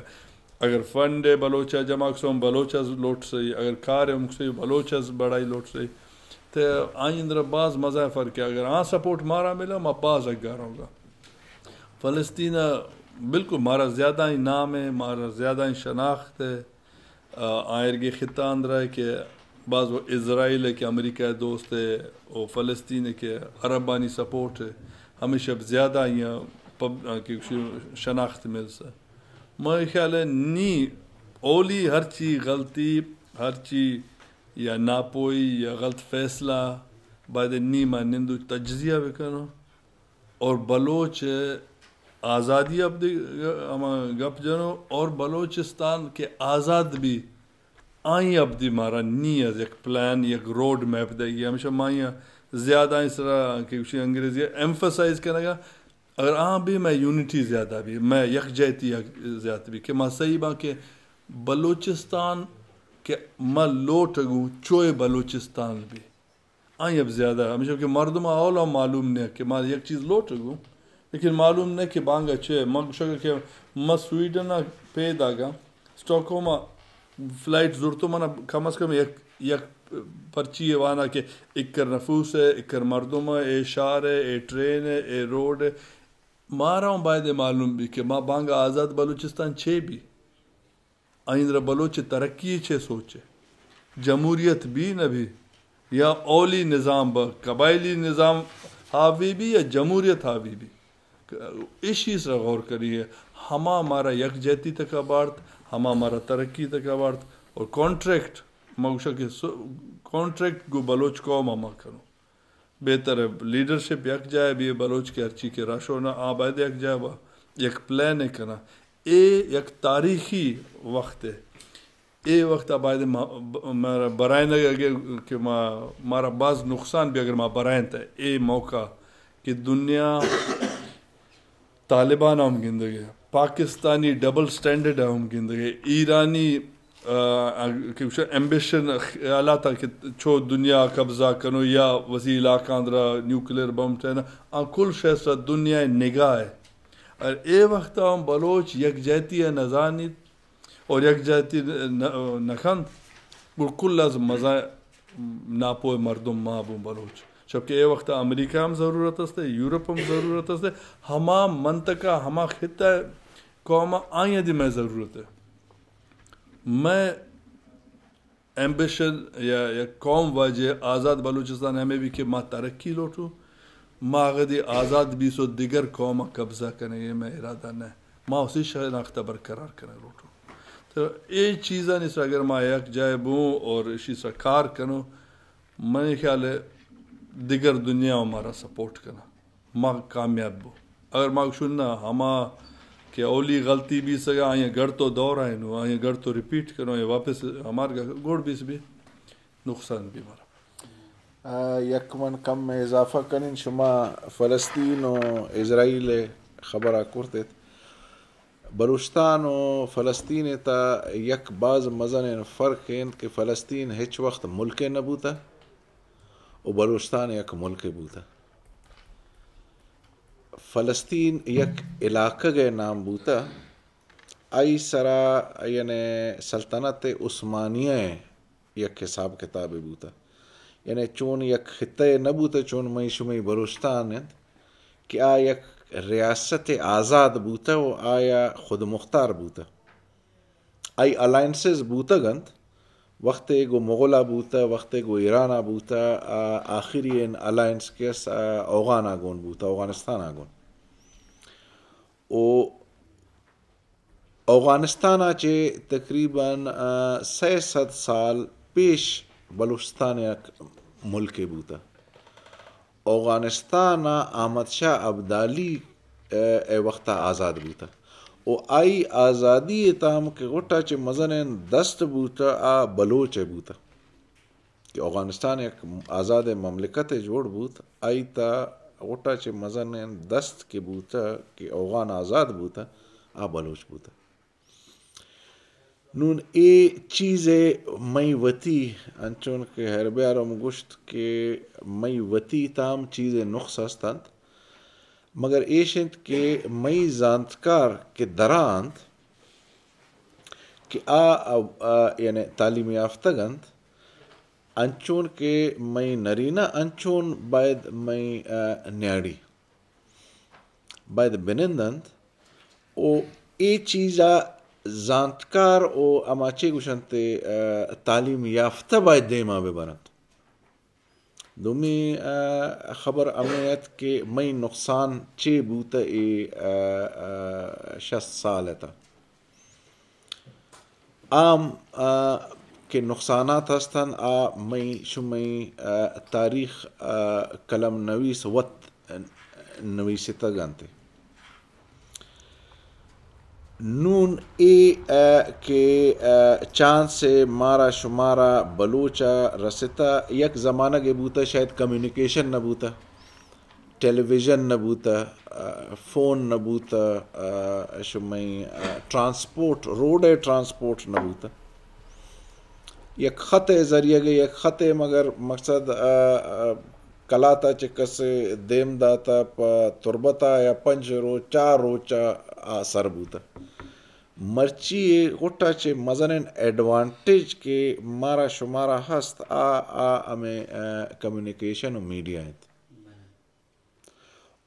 اگر فنڈ ء بلوچ ء جمع کسے، ہم بلوچ ء لوٹ سے، اگر کار ء ہم کسے، بلوچ ء بڑائی لوٹ سے۔ تے آئی اندر باز مزہ فرق ہے۔ اگر آ سپورٹ مارا ملا، ما باز اگا رہوگا۔ فلسطین ء بالکل مارا زیادہ ہی نام ہے، مارا زیادہ ہی شناخت ہے۔ آ، آئرگے خطہ اندرا ہے کہ باز وہ اسرائیل ہے کہ امریکہ دوست ہے، وہ فلسطین ہے کہ عربانی سپورٹ ہے، ہمیشہ زیادہ ہی پب-، آ، کہ شناخت مل سے۔ مئے خیال ہے نی اولی ہرچی غلطی، ہرچی یا ناپوئی یا غلط فیصلہ باید نی ما نندو تجزیہ بکنو۔ اور بلوچ آزادی ابدی ہما گپ جنو اور بلوچستان کہ آزاد بھی آئی ابدی مارا نی از یک پلان، یک روڈ میپ دے گی۔ ہمیشہ ما آئی زیادہ آئی سرا کہ گوشی انگریزی ایمفسائز کنگا، اگر آ بھی میں یونٹی زیادہ بھی، میں یکجہتی زیادہ بھی کہ ما صحیح با کہ بلوچستان کہ ما لوٹ گوں چوئے بلوچستان بھی۔ آئی اب زیادہ ہمیشہ کہ مردم اولا معلوم نہ کہ ما یک چیز لوٹ گوں، لیکن معلوم نہ کہ بانگا چے۔ ما گوشگ کہ ما سویڈن ء پیداگا، اسٹاک ہوم ء فلائٹ زرتو، من کم از کم یک، یک پرچی وانا کہ اکر نفوس ہے، اکر مردم ہے، اے شہر ہے، اے ٹرین ہے، اے روڈ ہے۔ مارا ہم باید معلوم بھی کہ ما بانگا آزاد بلوچستان چے بھی۔ آئندرا بلوچ ترقی چے سوچے؟ جمہوریت بھی نہ بھی یا اولی نظام با قبائلی نظام حاوی بھی یا جمہوریت حاوی بھی؟ ایشی سرا غور کریے۔ ہما مارا یکجہتی تکا بارت، ہما مارا ترقی تکا بارت۔ اور کانٹریکٹ، ما گوشا کہ سو-، کانٹریکٹ گو بلوچ قوم ہما کرو۔ بہتر ہے لیڈرشپ یک جائے بھی، بلوچ کہ ہرچی کہ راشو نا آ باید یک جائے با یک پلان ہے کنا۔ اے یک تاریخی وقت ہے۔ اے وقت باید ما، ب-، مارا برائن اگے کہ ما، مارا باز نقصان بھی اگر ما برائن تا اے موقع کہ دنیا طالبان ہم گندگے، پاکستانی ڈبل سٹینڈرڈ ہم گندگے، ایرانی، آ، آ، کہ گوشے ایمبیشن، خیالات کہ چو دنیا قبضہ کنو یا وزیر علاقہ اندرا نیوکلیئر بم ٹھینا، آ کل شے سرا دنیا نگاہ ہے۔ اور اے وقت ہم بلوچ یکجہتی ہے نزانیت، اور یک جاتی نہ کنت، گڑ کل از مزہ ناپوہ مردم ما بوں بلوچ۔ چونکہ اے وقت امریکہ ہم ضرورت است، یورپ ہم ضرورت است، ہما منطقہ، ہما خطہ قوم آئی دی مئے ضرورت ہے۔ مئے ایمبیشن یا یک قوم واجہ آزاد بلوچستان ہمیں بھی کہ ما ترقی لوٹوں، ما اگدی آزاد بیسو دگر قوم قبضہ کنگے مئے ارادہ نہ، ما اسی شناخت برقرار کنگ لوٹوں۔ تو اے چیزانی سر اگر ما یک جائے بوں اور اسی سر کار کنوں، منی خیال ہے دگر دنیا ہمارا سپورٹ کنا۔ ما کامیاب بو۔ اگر ما گوشن نہ، ہما کہ اولی غلطی بیسگا، آئی گڑ تو دور آئینو، آئی گڑ تو ریپیٹ کنو، یہ واپس ہمار گا گوڑ بیس بی، نقصان بی مارا۔ آ، یک من کم اضافہ کنین، شما فلسطین و اسرائیل خبرا کرتت۔ بلوچستان و فلسطین تا یک باز مزنین فرق انت کہ فلسطین ہچ وقت ملک نہ بوتا و بلوچستان یک ملک بوتا۔ فلسطین یک علاقہ ء نام بوتہ، آئی سرا یعنی سلطنت عثمانیہ ء یک حساب کتابے بوتہ۔ یعنی چون یک خطہ ء نہ بوتہ، چون مئی شمئی بلوچستان انت کہ آ یک ریاست آزاد بوتہ و آیا خود مختار بوتہ۔ آئی الائنسز بوتگ انت، وختے گوں مغل ء بوتہ، وختے گوں ایران ء بوتہ، آ، آخری این الائنس کہ است، آ، اوغان ء گون بوتہ، اوغانستان ء گون۔ او اوغانستان ء چہ تقریباً، آ، سئے سد سال پیش بلوچستان یک ملکے بوتہ۔ اوغانستان ء احمد شاہ ابدالی ء، ء وقت ء آزاد بوتہ و آئی آزادی ء تام کہ غٹ ء چہ مزنیں دست بوتہ آ بلوچ ء بوتہ کہ اوغانستان یک آزاد مملکت ء جوڑ بوت، آئی تا غٹ ء چہ مزنیں دست کہ بوتہ کہ اوغان آزاد بوتہ آ بلوچ بوتہ۔ نون اے چیز ء مئی وتی، انچون کہ ہیربیار ہم گوشت کہ مئی وتی تام چیز ء نقص ہست انت، مگر ایش انت کہ مئی زانتکار کہ درا انت کہ آ، آ، آ، یعنی تعلیم یافتگ انت، انچون کہ مئی نرینہ انچون باید مئی، آ، نیاڑی باید بنند انت و اے چیزا زانتکار و ہما چے گوشنت، آ، تعلیم یافتہ باید دیما ببرنت۔ دومی، آ، خبر ہمے ات کہ مئی نقصان چے بوتہ اے، آ، آ، شست سال ء تہ۔ عام، آ، کہ نقصانات ہستن، آ مئی شمئی، آ، تاریخ، آ، قلم نویس وت نویستگ انت۔ نون اے، آ، کہ، آ، چانس مارا شمارا بلوچ ء رستہ، یک زمانگ بوتہ شاید کمیونیکیشن نہ بوتہ۔ ٹیلی ویژن نہ بوتہ، آ، فون نہ بوتہ، آ، شمئی، آ، ٹرانسپورٹ، روڈ ء ٹرانسپورٹ نہ بوتہ۔ یک خط ء ذریعہ گئے، یک خط ء مگر مقصد، آ، آ، کلات ء چہ کسے دیم داتہ پہ تربت ء یا پنچ روچ، چار روچ ء آ سر بوتہ۔ مرچی اے غٹ ء چہ مزنیں ایڈوانٹیج کہ مارا شمارا ہست، آ، آ ہمیں، آ، کمیونیکیشن و میڈیا انت۔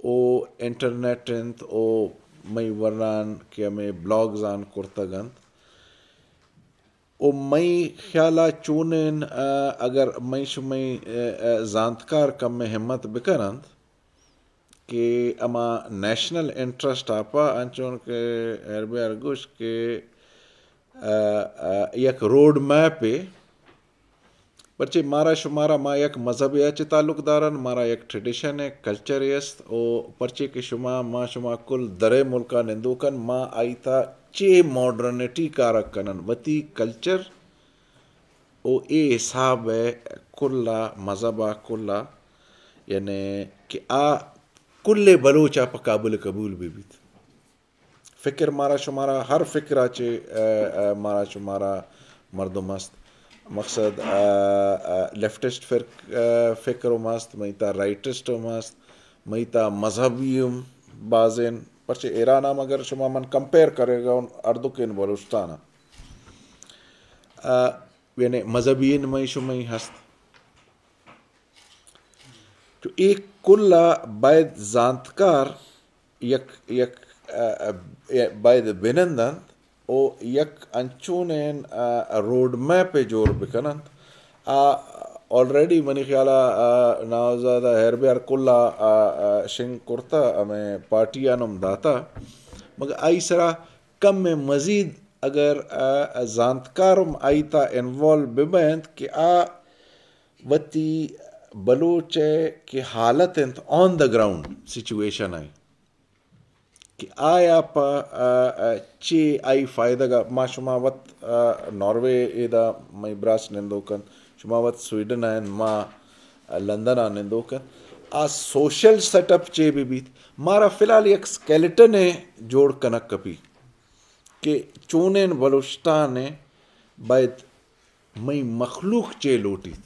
او انٹرنیٹ انت، او مئی ورنان کہ ہمے بلاگز آن کرتگ انت۔ او مئی خیالا چونین، آ، اگر مئی شمئی، آ، آ، زانتکار کم ہمت بکننت کہ اما نیشنل انٹرسٹ آپا انچون کہ ہر بیار گوش کہ، آ، آ، یک روڈ میپے پرچے مارا شمارا ما یک مذہبے ء چہ تعلق دارن، مارا یک ٹریڈیشن ء کلچرے است، او پرچے کہ شما، ما شما کل درے ملکا نندوکن، ما آئی تا چے ماڈرنٹی کارک کنن، وتی کلچر او اے حساب ء کلا مذہب ء کلا، یعنی کہ آ کل بلوچ ء پہ قابل قبول بہ بیت۔ فکر مارا شمارا ہر فکر ء چہ، ا، ا، مارا شمارا مردم است۔ مقصد، ا، ا، لیفٹسٹ فرق، ا، فکر ہم است، مئی تا رائٹسٹ ہم است، مئی تا مذہبی ہم بازین۔ پرچہ ایران ہم اگر شما من کمپیئر کرے گا ہردوکین بلوچستان ء۔ آ، یعنی مذہبی نمائش و مئی ہست۔ تو اے کلا باید زانتکار یک، یک، آ، آ، باید بنندنت و یک انچونین، آ، روڈ میپ جوڑ بکننت۔ آ، آلریڈی منی خیالا، آ، نوزادہ ہیر بیار کلا، آ، آ، شنگ کرتا، ہمیں پارٹی آنم داتا۔ مگر آئی سرا کم مزید اگر، آ، زانتکارم آئی تا انوالو ببینت کہ آ وتی بلوچ ء کہ حالت انت آن دا گراؤنڈ سچویشن ء کہ آیا پہ، آ، آ، چے آئی فائدگ ء ما شما وت، آ، ناروے ادا مئی براس نندوک انت، شما وت سویڈن ء انت، ما لندن ء نندوک انت۔ آ سوشل سیٹ اپ چے بہ بیت، مارا فی الحال یک سکیلٹن ء جوڑ کنگ کپی۔ کہ چونین بلوچستان ء باید مئی مخلوق چے لوٹیت۔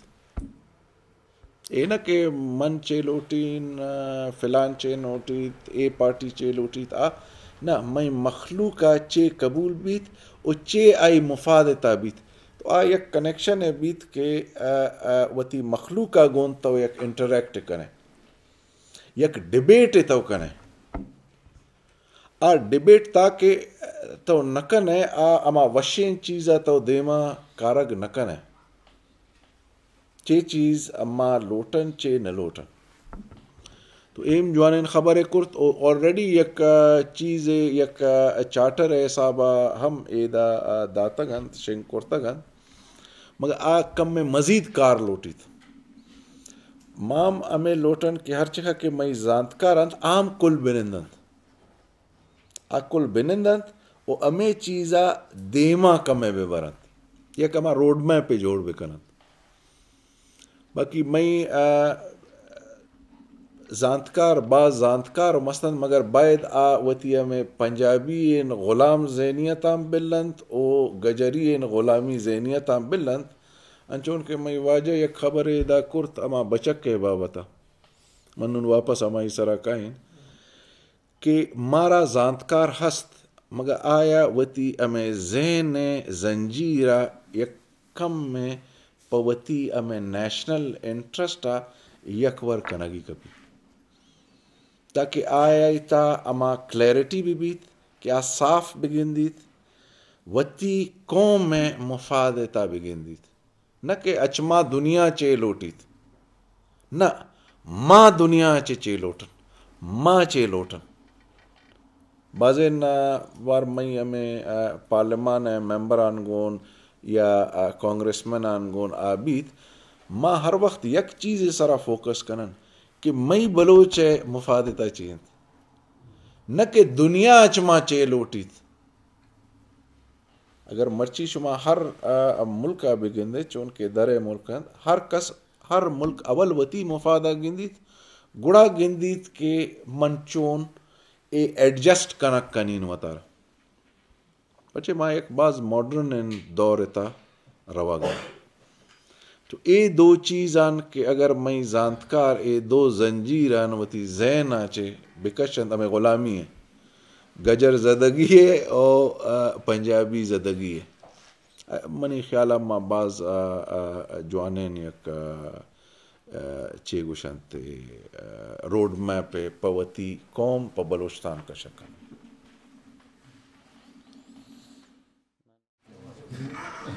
اے نہ کہ من چے لوٹین، آ، فلان چے لوٹیت، اے پارٹی چے لوٹیت، آ نہ، مئی مخلوق ء چے قبول بیت و چے آئی مفاد ء تہا بیت۔ تو آ یک کنیکشن ء بیت کہ، آ، آ، وتی مخلوق ء گون تو یک انٹریکٹ کنے، یک ڈبیٹ تو کنے۔ آ ڈبیٹ تاکہ تو نہ کن ئے، آ ہما وشیں چیز ء تو دیما کارگ نہ کن ئے۔ چے چیز ما لوٹن، چے نہ لوٹن۔ تو ایم جوانین خبرے کرت، او آلریڈی یک، آ، چیزے، یک، آ، چارٹر حساب ء ہم ایدا، آ، داتگ انت، شنگ کرتگ انت۔ مگر آ کم مزید کار لوٹیت۔ ما ہم ہمے لوٹن کہ ہرچکا کہ مئی زانتکار انت، آ ہم کل بنند انت۔ آ کل بنند انت و ہمے چیزا دیما کمے بہ برنت۔ یک ہما روڈ میپے جوڑ بکننت۔ باقی مئی، آ، زانتکار، باز زانتکار و مستند، مگر باید آ وتی ہمے پنجابی این غلام ذہنیتاں بلنت و گجری این غلامی ذہنیتاں بلنت۔ انچون کہ مئی واجہ یک خبرے ادا کرت ہما بچک ء بابت ء۔ من نون واپس ہمائی سرا کائین۔ کہ مارا زانتکار ہست، مگہ آیا وتی ہمے ذہن ء زنجیر ء یک کمے پہ وتی ہمے نیشنل انٹرسٹ ء یکور کنگی کپیت، تاکہ آیا تہا ہما کلیئرٹی بہ بیت کہ آ صاف بگندیت، وتی قوم ء مفاد ء تہا بگندیت۔ نہ کہ اچ ما دنیا چے لوٹیت۔ نہ، ما دنیا چے چے لوٹن، ما چے لوٹن۔ بازیں، آ، بار مئی ہمے، آ، پارلیمان ء ممبران گون یا، آ، کانگریسمنان گون آ بیت، ما ہر وقت یک چیزے سرا فوکس کنن کہ مئی بلوچ ء مفاد ء تہا چی انت، نہ کہ دنیا اچ ما چے لوٹیت۔ اگر مرچی شما ہر، آ، ملک ء بگندے، چون کہ درے ملک انت، ہر کس، ہر ملک اول وتی مفاد ء گندیت، گڑا گندیت کہ من چون اے ایڈجسٹ کنگ کنین وتارا۔ پچے ما یک باز ماڈرن ان دور تا روگ ء۔ تو اے دو چیزان کہ اگر مئی زانتکار اے دو زنجیران وتی ذہن ء چہ بکشنت، ہمے غلامی ء، گجر زدگی ء او، آ، پنجابی زدگی ء، منی خیال ء ما باز، آ، آ، جوانین یک، آ، آ، چے گوشنت، آ، روڈ میپ ء پہ وتی قوم، پہ بلوچستان کشگ کنت۔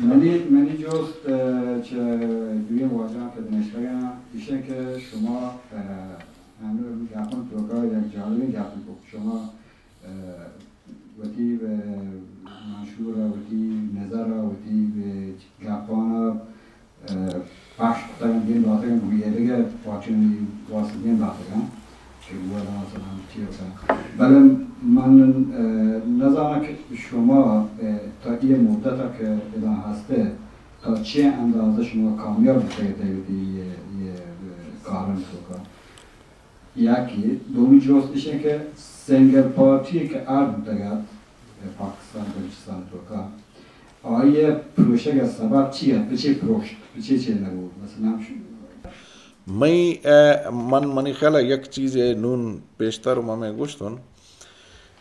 منی، منی جست، اه، چہ دوئیں واجہاں کہ دنشتگاں، ایشیں کہ شما، اه، ہمے گپاں توکا یک جالبیں گپے کو۔ شما، اه، وتی، اه، منشور ء، وتی نظر ء، وتی، اه، گپاں ء، اه، پخش کتگ انت، دیم داتگ انت، گوں ایدگہ پارٹیانی واستہ دیم داتگ انت کہ گوں ادا مثلاً چی بکن۔ بلے من، اه، نزاناں کہ شما، اه، تا اے مدت ء کہ ادا ہست ات، تا چے اندازہ شما کامیاب بوتگ ات وتی اے، اے، اه، کارانی توکا؟ یکے۔ دومی جست ایش انت کہ سنگل پارٹی کہ اڈ بوتگ ات، پاکستان، بلوچستان توکا، آئی ء پروشگ ء سبب چی ات؟ پچے پروشت؟ پچے چے نہ بوت؟ مثلاً، مئی، ء، من، منی خیال ء یک چیزے نون پیشتر ہمے گوشتن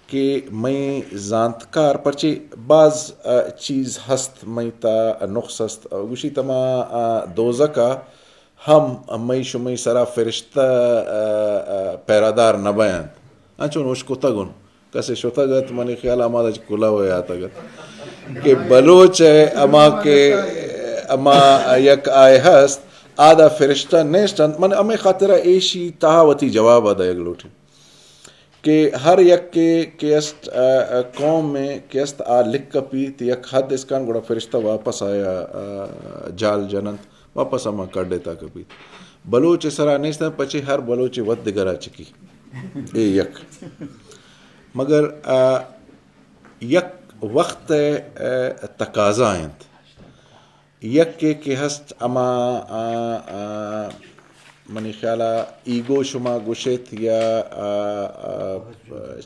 کہ مئے زانتکار، پرچے باز، آ، چیز ہست، مئے تا نقص ہست۔ آ، گوشیت ہما، آ، دوزک ء ہم مئے شمئے سرا فرشتہ، آ، آ، پیرادار نہ بینت۔ انچون اشکتگ ان۔ کسے شتگ ات، منی خیال ء ہما دچ کلہ و یاتگ ات کہ بلوچ ء ہما کہ ہما یک آئے ہست، آدا فرشتہ نیست انت۔ من ہمے خاطر ء ایشی تہا وتی جواب ء دئیگ لوٹیں کہ ہر یکے کہ است، آ، آ، قوم ء کہ است، آ لکھ کپیت، یک حد اسکان گڑا فرشتہ واپس آیا، آ، جال جننت، واپس ہما کڈ ء تا کپیت۔ بلوچ ء سرا نیست انت، پچے ہر بلوچ ء وت دگرا چکی۔ اے یک۔ مگر، آ، یک وقت ء، آ، تقاضا انت۔ یکے کہ ہست ہما، آ، آ، منی خیال ء ایگو شما گوشیت یا، آ، آ،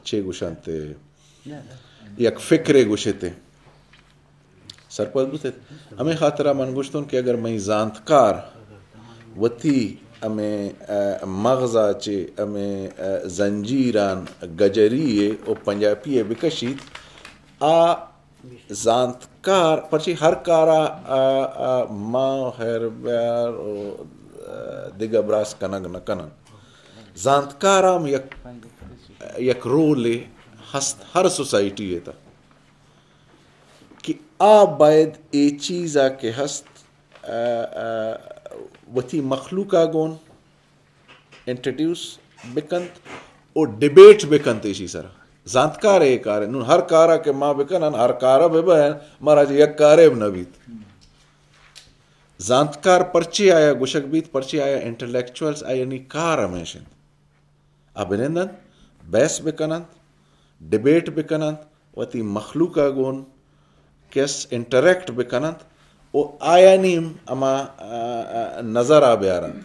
چے گوشنت، یک فکرے گوشیت۔ سرپد بوتیت۔ ہمے خاطر ء من گوشتون کہ اگر مئی زانتکار وتی ہمے، آ، مغز ء چہ ہمے، آ، زنجیران گجری ء و پنجابی ء بکشیت، آ زانتکار، پرچی ہر کارا، آ، آ، ما ہر بیار و، آ، دگہ براس کنگ نہ کنن۔ زانتکار ہم یک، یک رولے ہست ہر سوسائٹی ء تہ کہ آ باید اے چیز ء کہ ہست، آ، آ، وتی مخلوق ء گون انٹروڈیوس بکنت و ڈیبیٹ بکنت ایشی سرا۔ زانتکار ء اے کار انت۔ نون ہر کارا کہ ما بکنن، ہر کارا ببین، مارا چہ یک کارے نہ بیت۔ زانتکار پرچے آیا گوشگ بیت، پرچے آیا انٹلیکچوئلز، آیانی کار ہمیش انت۔ آ بنندنت، بحث بکننت، ڈیبیٹ بکننت، وتی مخلوق ء گون کس انٹریکٹ بکننت و آیانی ہم ہما، آ، آ، نظر ء بیارنت۔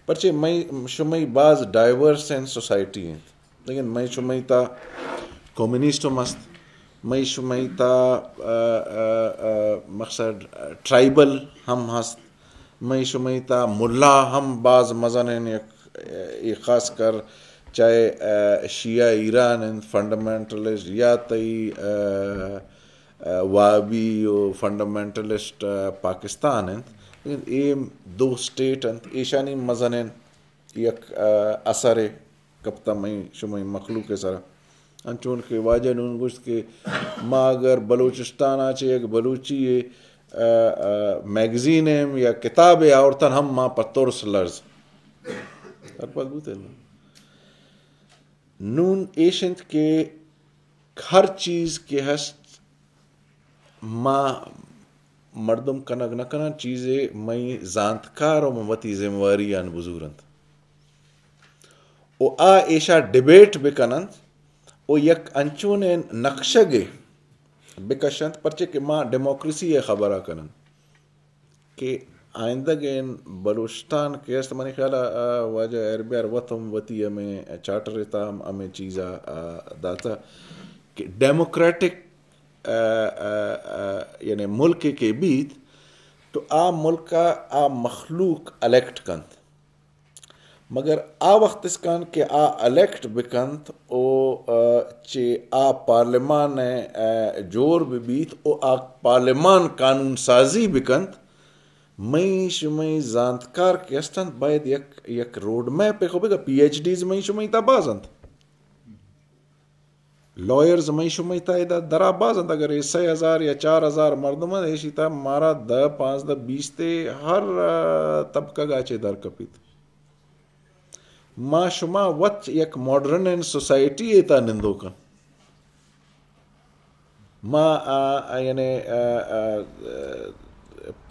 پرچے مئی شمئی باز ڈائیورس ان سوسائٹی انت، لیکن مئی شمئی تا کمیونسٹ ہم است، مئی شمئی تا، آ، آ، آ، مقصد ٹرائبل ہم ہست، مئی شمئی تا ملا ہم باز مزن ان یک اے خاص کر چاہے، آ، شیعہ ایران انت، فنڈامنٹلسٹ، یا تئی، آ، آ، وہابی و فنڈامنٹلسٹ، آ، پاکستان انت، لیکن اے دو سٹیٹ انت، ایشانی مزنیں یک، آ، اثرے کپتہ مئی شمئی مخلوق ء سرا۔ انچون کہ واجہ نون گوشت کہ ما اگر بلوچستان ء چہ یک بلوچی ء، آ، آ، میگزین ء یا کتابے آورتن ہم ما پہ ترس لرز۔ سرپد بوتے نا؟ نون ایش انت کہ ہر چیز کہ ہست ما مردم کنگ نہ کنن، چیزے مئی زانتکار و وتی ذمہ واری آن بزورنت۔ و آ ایشا ڈیبیٹ بکننت و یک انچونیں نقشگے بکشنت، پرچے کہ ما ڈیموکریسی ء خبر ء کنن کہ آئندگیں بلوچستان کہ است، منی خیال ء، آ، واجہ ایر بیار وت ہم وتی ہمیں چارٹر ء تہا ہم ہمیں چیز ء، آ، داتہ کہ ڈیموکریٹک، آ، آ، آ، یعنی ملک کہ بیت تو آ ملک ء آ مخلوق الیکٹ کنت۔ مگر آ وخت اسکان کہ آ الیکٹ بکنت و، آ، چہ آ پارلیمان ء، آ، جوڑ بہ بیت و آ پارلیمان قانون سازی بکنت، مئی شمئی زانتکار کہ استنت باید یک، یک روڈ میپ خو بگا، پی ایچ ڈیز مئی شمئی تا باز انت۔ لائرز مئی شمئی تا ادا درا باز انت، اگر اے سئے ہزار یا چار ہزار مردم انت، ایشی تا مارا دہ، پانزدہ، بیست ء ہر، آ، طبقہ گا چہ در کپیت۔ ما شما وت یک ماڈرن سوسائٹی ء تا نندوکن۔ ما، آ، آ، یعنی، آ، آ،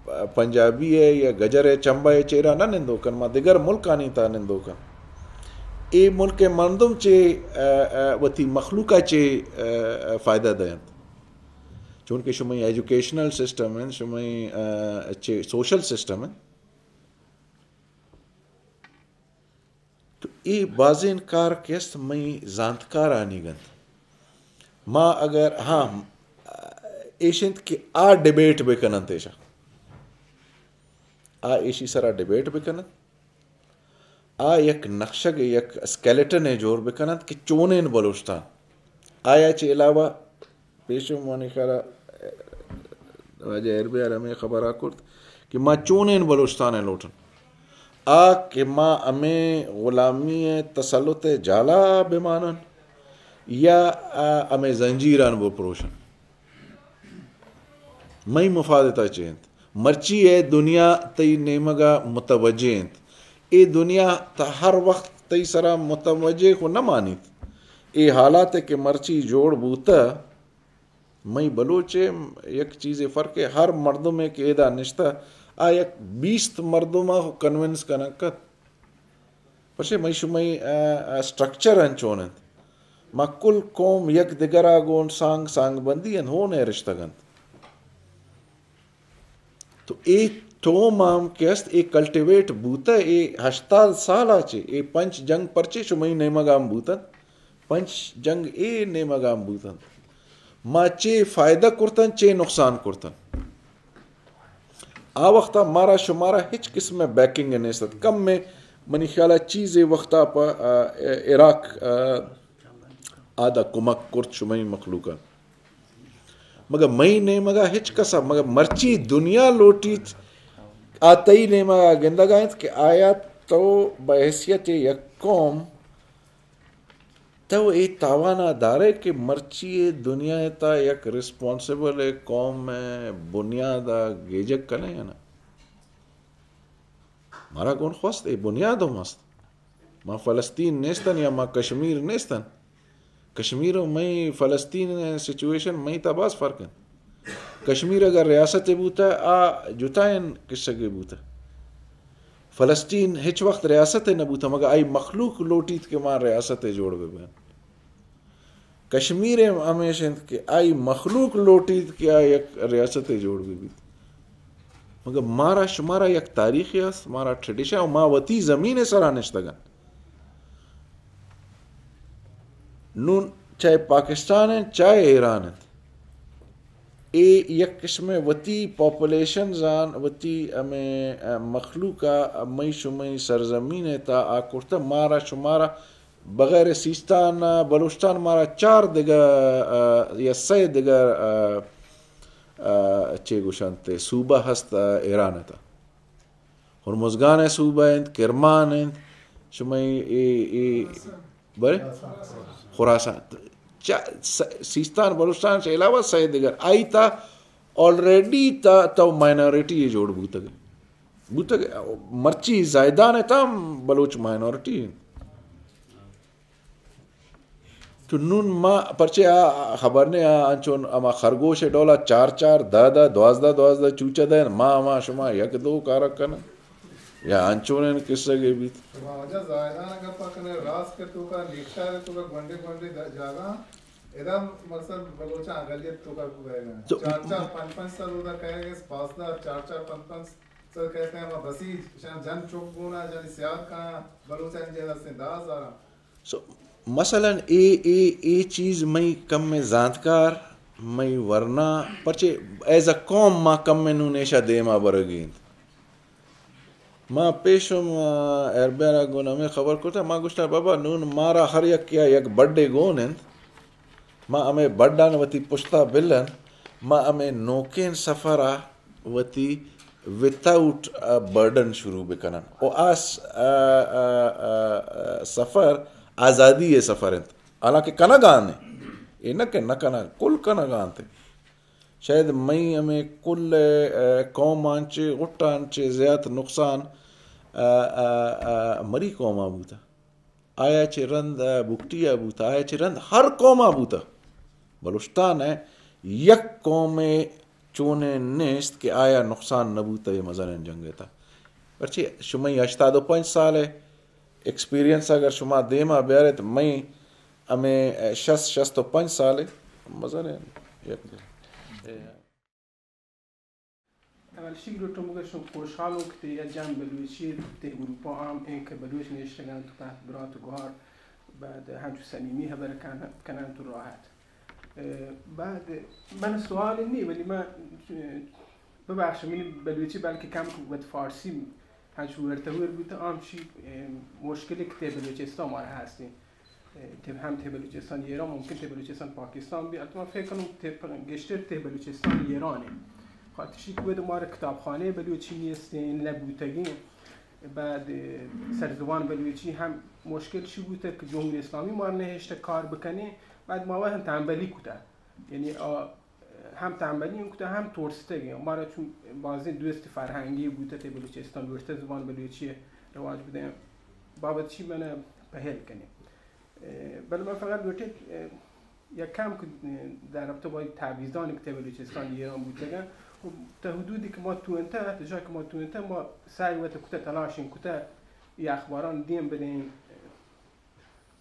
آ، پنجابی ء یا گجر ء چمبہ ء چیرا نہ نندوکن، ما دگر ملکانی تہا نندوکن۔ اے ملک ء مردم چے، آ، آ، وتی مخلوق ء چے، آ، آ، فائدہ دینت؟ چونکہ شمئی ایجوکیشنل سسٹم انت، شمئی، آ، چے سوشل سسٹم انت۔ تو اے بازیں کار کہ است مئی زانتکارانی گنت۔ ما اگر، ہاں، ایش انت کہ آ ڈیبیٹ بہ کننت ایشا۔ آ ایشی سرا ڈیبیٹ بہ کننت۔ آ یک نقشگ، یک اسکیلٹن جوڑ بہ کننت کہ چونین بلوچستان۔ آیا چہ علاوہ پیشم منی خیال ءَ واجہ اربیار ہمے خبر ءَ کرت کہ ما چونیں بلوچستان ءَ لوٹن، آ کہ ما ہمے غلامی ءِ تسلط ءِ جالا بمانن یا آ ہمے زنجیران بپروشن۔ مئی مفاد تہ چے انت؟ مرچی اے دنیا تئی نیمگا متوجہ انت۔ اے دنیا تہ ہر وقت تئی سرا متوجہ خو نہ مانیت۔ اے حالات کہ مرچی جوڑ بوتہ، مئی بلوچ ءِ یک چیزے فرق ہے، ہر مردمے کہ ادا نشتہ، آ یک بیست مردم ءَ کنونس کنگ کت۔ پرچے مئی شمئی، آ، آ، سٹرکچر انچون انت۔ ما کل قوم یک دگرا گون سانگ، سانگ بندی انت، ہون ءَ رشتگ انت۔ تو اے ٹوم ہم کہ است، اے کلٹیویٹ بوتہ، اے ہشتاد سال ءَ چہ، اے پنچ جنگ پرچے شمئی نیمگ ہم بوتن، پنچ جنگ اے نیمگ ہم بوتن۔ ما چے فائدہ کرتن، چے نقصان کرتن۔ آ وخت ءَ مارا شمارا ہچ قسم ءِ بیکنگ نیست ات۔ کم ءَ منی خیال ءَ چیزے وقت ءَ پہ، آ، عراق، آ، آ دا کمک کرت شمئی مخلوق ءَ۔ مگر مئی نیمگ ءَ ہچ کس ءَ، مگر مرچی دنیا لوٹیت، آ تئی نیمگ ءَ گندگ ءَ انت کہ آیا تو بحیثیت یک قوم تو اے تاوان ءَ دارئے کہ مرچی اے دنیا ءِ تہا یک ریسپانسبل اے قوم ءِ بنیاد ءَ گیجگ کنئے یا نہ؟ مارا گون خواست اے بنیاد ہم است۔ ما فلسطین نیستن یا ما کشمیر نیستن۔ کشمیر و مئی فلسطین ءِ سچویشن مئی تہا باز فرق انت۔ کشمیر اگر ریاست بوتہ، آ جتائیں قصگے بوتہ۔ فلسطین ہچ وقت ریاست نہ بوتہ، مگر آئی مخلوق لوٹیت کہ ما ریاست جوڑ بہ بین۔ کشمیر ہم ہمیش انت کہ آئی مخلوق لوٹیت کہ آ یک ریاست جوڑ بہ بیت۔ مگر مارا شمارا یک تاریخے است، مارا ٹریڈیشن، و ما وتی زمین سرا نشتگن۔ نون چاہے پاکستان انت، چاہے ایران انت، اے یک قسم وتی پاپولیشن زان، وتی ہمیں، ا، مخلوق ءَ مئی شمئی سرزمین ءِ تہا آ کرتہ، مارا شمارا بغیر سیستان ءَ بلوچستان مارا چار دگہ، ا، یا سئے دگہ، ا، ا، چے گوشنت، صوبہ ہست، ا، ایران ءِ تہا۔ ہرمزگان ءِ صوبہ انت، کرمان انت، شمئی اے، اے، بلے؟ خراسان۔ چا-، س-، سیستان بلوچستان چہ علاوہ سئے دگر۔ آئی تہا آلریڈی تہا تو مائنارٹی جوڑ بوتگ۔ بوتگ، مرچی زاہدان ءِ تہا ہم بلوچ مائنارٹی انت۔ تو نون ما پرچے آ خبر نے، آ انچون ہما خرگوش ءِ ڈولا چار چار، دہ دہ، دوازدہ دوازدہ چوچہ دئین، ما ہما شما یک دو کارک کنن۔ یا انچونیں قصہ گے بیت۔ شما واجہ زاہدان ءِ گپ ءَ کنے، راست کہ توکا نیکشار ءِ توکا گونڈے گونڈے د-، جاگہ ادا مقصد بلوچاں اقلیت توکا بوئے گا۔ تو چار چار پنچ پنچ سال اودا کہے گے، پاسدار چار چار پنچ پنچ سال کہتے ہیں، ہما بسیج، شان جن چک گونا، جن سیاد کایا، بلوچاں جے ہستیں دہ ہزاراں۔ سو، مثلاً اے، اے، اے چیز مئی کم زانتکار، مئی ورنا، پرچے ایز اے قوم ما کم نون ایشا دیما برگی انت۔ ما پیشم، آ، اربیرا گون ہمیں خبر کرتا، ما گوشتا، بابا، نون مارا ہر یک یا یک بڈے گون انت، ما ہمیں بڈان وتی پشتا بلن، ما ہمیں نوکین سفرا وتی وتاؤٹ، آ، برڈن شروع بکنن۔ و آ س-، آ، آ، آ، آ، سفر آزادی ءِ سفر انت۔ حالانکہ کنگان انت۔ اے نہ کہ نہ کنگ، کل کنگان انت۔ شاید مئی ہمیں کل، آ، قوم آنچے، غٹان چے زیات نقصان، آ، آ، آ، مری قوم آ بوتا۔ آیا چہ رند بگٹی ءَ بوتہ، آیا چہ رند ہر قوم ءَ بوتہ۔ بلوچستان ءَ یک قومے چونیں نیست کہ آیا نقصان نہ بوتہ اے مزنیں جنگ ءِ تہا۔ پرچے شمئی ہشتاد و پنچ سال ءِ ایکسپیرینس اگر شما دیما بیارت، مئی ہمے شست، شست و پنچ سال ءِ مزنیں یک اول شی گروٹو مگر شو خوشحال ہوں کہ تے یا جان بلوچی تے گروپا عام ہیں کہ بلوچ نشتگان تو تحت برات و گوار بعد ہنچو صمیمی خبر کن-، کنن تو راحت۔ اه، بعد من سوال نہیں، ولی من، اه، ببخش، منی بلوچی بلکہ کم وت فارسی ہنچو ورتہ ور بوتہ، عام شی، اه، مشکلی کہ تے بلوچستان مارا ہستیں۔ تہ ہم تہ بلوچستان ایران، ممکن تہ بلوچستان پاکستان بی، البتہ من فکر کنم تہ پ-، گیشتر تہ بلوچستان ایران ایں. خاطر شی کہ وھد مارا کتابخانہ بلوچی نیستیں، نہ بوتگیں. بعد، اه، سر زبان بلوچی ہم مشکل شی بوتگ کہ جمہوری اسلامی مارا نہشتہ کار بکنیں. بعد ما وت ہم تنبلی کتہ. یعنی آ، ہم تنبلی ہم کتہ، ہم ترستگیں. مارا چون بازیں دوست فرہنگی بوتہ تہ بلوچستان لوٹتہ زبان بلوچی رواج بدیں. بابت چی من پہل کنیں. اه، بلے من فقط لوٹیں، اه، یک کم کہ، اه، در رابطہ با تبعیضانی کہ تہ بلوچستان ایران بوتگن، خب، تا حدودی کہ ما تونتہ، تا جا کہ ما تونتہ، ما سعی وت کتہ، تلاشیں کتہ، ای اخباران دیم بدیں، اه،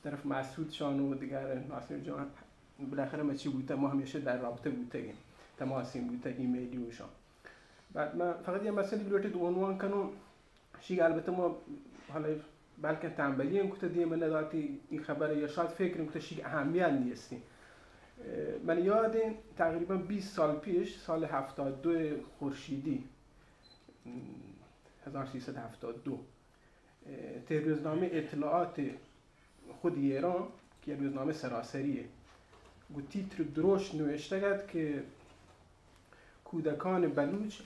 طرف مسعود شان و دیگر ناصر جان، بالاخره ما چی بوتہ، ما ہمیشہ در رابطہ بوتگیں، تماسیں بوتہ، ایمیلی و شان. بعد من فقط یہ مسئلہ لوٹیں عنوان کنوں، شی البتہ ما حالا بلکہ تنبلی ہم کتہ دیم نداتی ای خبر، یا شاید فکر کتہ شی اہمیت نیستیں. اه، من یادیں تقریباً بیست سال پیش، سال ہفتاد دو خورشیدی، م، هزار و سیصد و هفتاد و دو، اه، تہ روزنامہ اطلاعات خود ایران کہ یک روزنامہ سراسری ایں، گوں تیتر درشت نوشتگ ات کہ کودکان بلوچ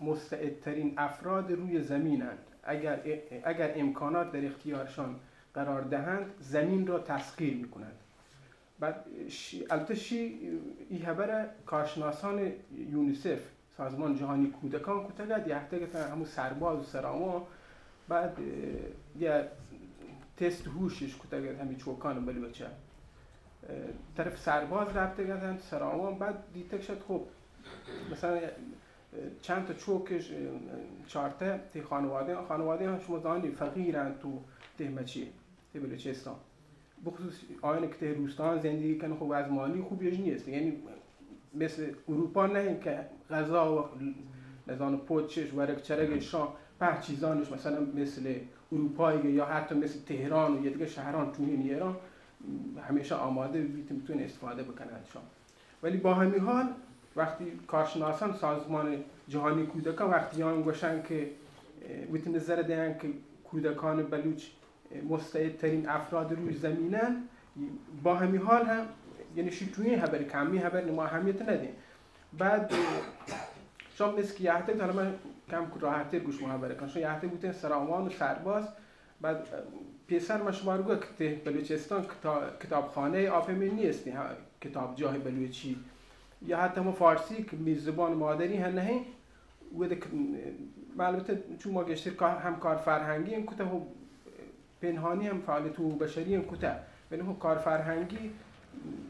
مستعدترین افراد روی زمینند. اگر، اگر امکانات در اختیارشان قرار دهند، زمین را تسخیر می‌کنند. بعد شی، البتہ شی ای خبر کارشناسان یونیسف، سازمان جهانی کودکان کتگ ات، یهتگ ات ہمو سرباز و سراوان، بعد، اه، یه تست هوشش کتگ ات ہمی چوکان بلوچ ات. اه، طرف سرباز رفتگ ات سراوان، بعد دیتگ شد، خب، مثلاً، اه، چند تا چوکش، اه، چارتہ تہ خانوادہ، خانوادہ شما زانی فقیر انت و تہ مچی، تہ بلوچستان. بخصوص آیانی کہ تہ روستان زندگی کن، خب از مالی خوبیش نیست. یعنی مثل اروپا نہ کہ غذا و نزان پوچش، ورگ چرگشان پہ چیزانش مثلاً مثل اروپایی یا حتی مثل تهران و یه دیگه شهران چونین ایران همیشه آماده بیت، می‌تونه استفاده بکنه ازشان. ولی با همی حال وقتی کارشناسان سازمان جهانی کودکان وقتی آن گوشن که، اه، وتی نظر دهن که کودکان بلوچ مستعدترین افراد روی زمینن، با همی حال هم، یعنی شی چونین خبر کمی خبر نما اهمیت ندین. بعد، اه، شما مثل که یهتگ، حالا من کم راحت‌تر گوش ما خبر کن. شما یهتگ بوتین سراوان و سرباز، بعد، اه، پیسر من شما رو گفت که تہ بلوچستان کتا-، کتابخانه آپ من نیستی، ها، کتابجاه بلوچی، یا حتی ما فارسی که می زبان مادری هم نهین، وھدے کہ، ما البتہ چون ما گیشتر کار، ہم کار فرہنگی ہم کتہ و پنہانی ہم فعالیت حقوق بشری ہم کتہ، ولی ہم کار فرہنگی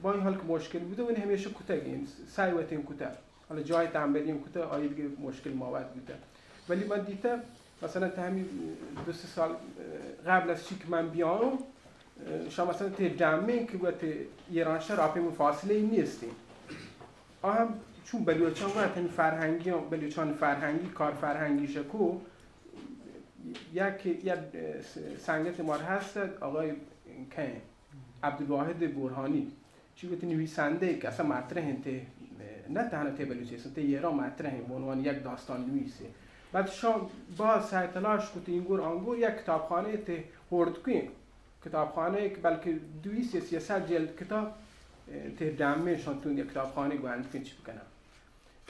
با این حال کہ مشکل بوتہ، ولی ہمیشہ کتگیں، سعی وتیں کتہ، حالا جای تنبلی ہم کتہ، آئی دیگہ مشکل ما وت بوتہ. ولی من دیتہ مثلاً تہ ہمی دو سه سال قبل از چی کہ من بیاں، شما مثلاً تہ ڈمیں کہ وت ایرانشہر آپیمو فاصلہ نیستیں. آ ہم چون بلوچان وت ہمی فرہنگی، بلوچان فرہنگی، کار فرہنگی شکو، یک، یک سنگت مار ہست، آقای کئے، عبدالواحد برہانی، چی وتی نویسندہ کہ اصلاً مطرح انت، نہ تہنا تہ بلوچستان، تہ ایران مطرح انت، بہ عنوان یک داستان نویسے. بعد شان باز سعی تلاش کت، اینگور آنگور یک کتابخانہ تہ ہورد کن. کتابخانہ کہ بلکہ دویست یا سیصد جلد کتاب، اه، تہ ڈمیں شان تون یک کتابخانہ گوند کن چی بکنن.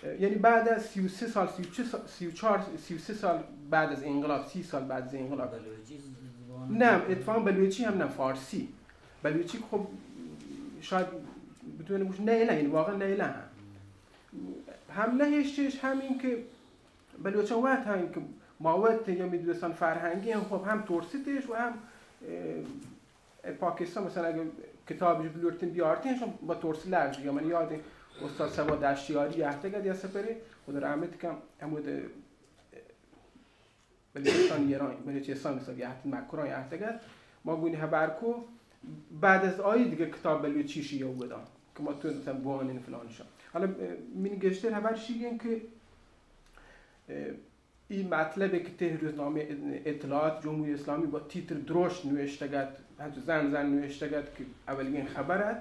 اه، یعنی بعد از سی و سه سال، سی و چهار سال، سی و چهار، سی و سه سال بعد از انقلاب، سی سال بعد از انقلاب. بلوچی زبان؟ نه، اتفاقاً بلوچی هم نه، فارسی. بلوچی خب شاید بتونه گوش نه، نه، یعنی واقعاً نه، نه هم. هم نهشتش، هم این که بلوچان وت ہم کہ ما وت یا می دوستان فرہنگی ہم خب ہم ترستش و ہم، اه، پاکستان مثلاً اگہ کتابش بلوٹتیں بیارتیں، شان با ترس لرز. یا من یادیں استاد صبا دشتیاری یہتگ ات یا سپرے، خدا رحمت کن، ہمود بلوچستان ایران، بلوچستان مثلاً یہتگ، مکران یہتگ ات، ما گونی خبر کو، بعد از آئی دیگہ کتاب بلوچیش یا ودان کہ ما تو مثلاً بوانین فلان شان. حالا، اه، من گیشتر خبر شیگیں کہ، اه، ای مطلب کہ تہ روزنامہ اطلاعات جمہوری اسلامی با تیتر درشت نوشتگ ات، ہنچو زن زن نوشتگ ات کہ اولیگین خبر ات.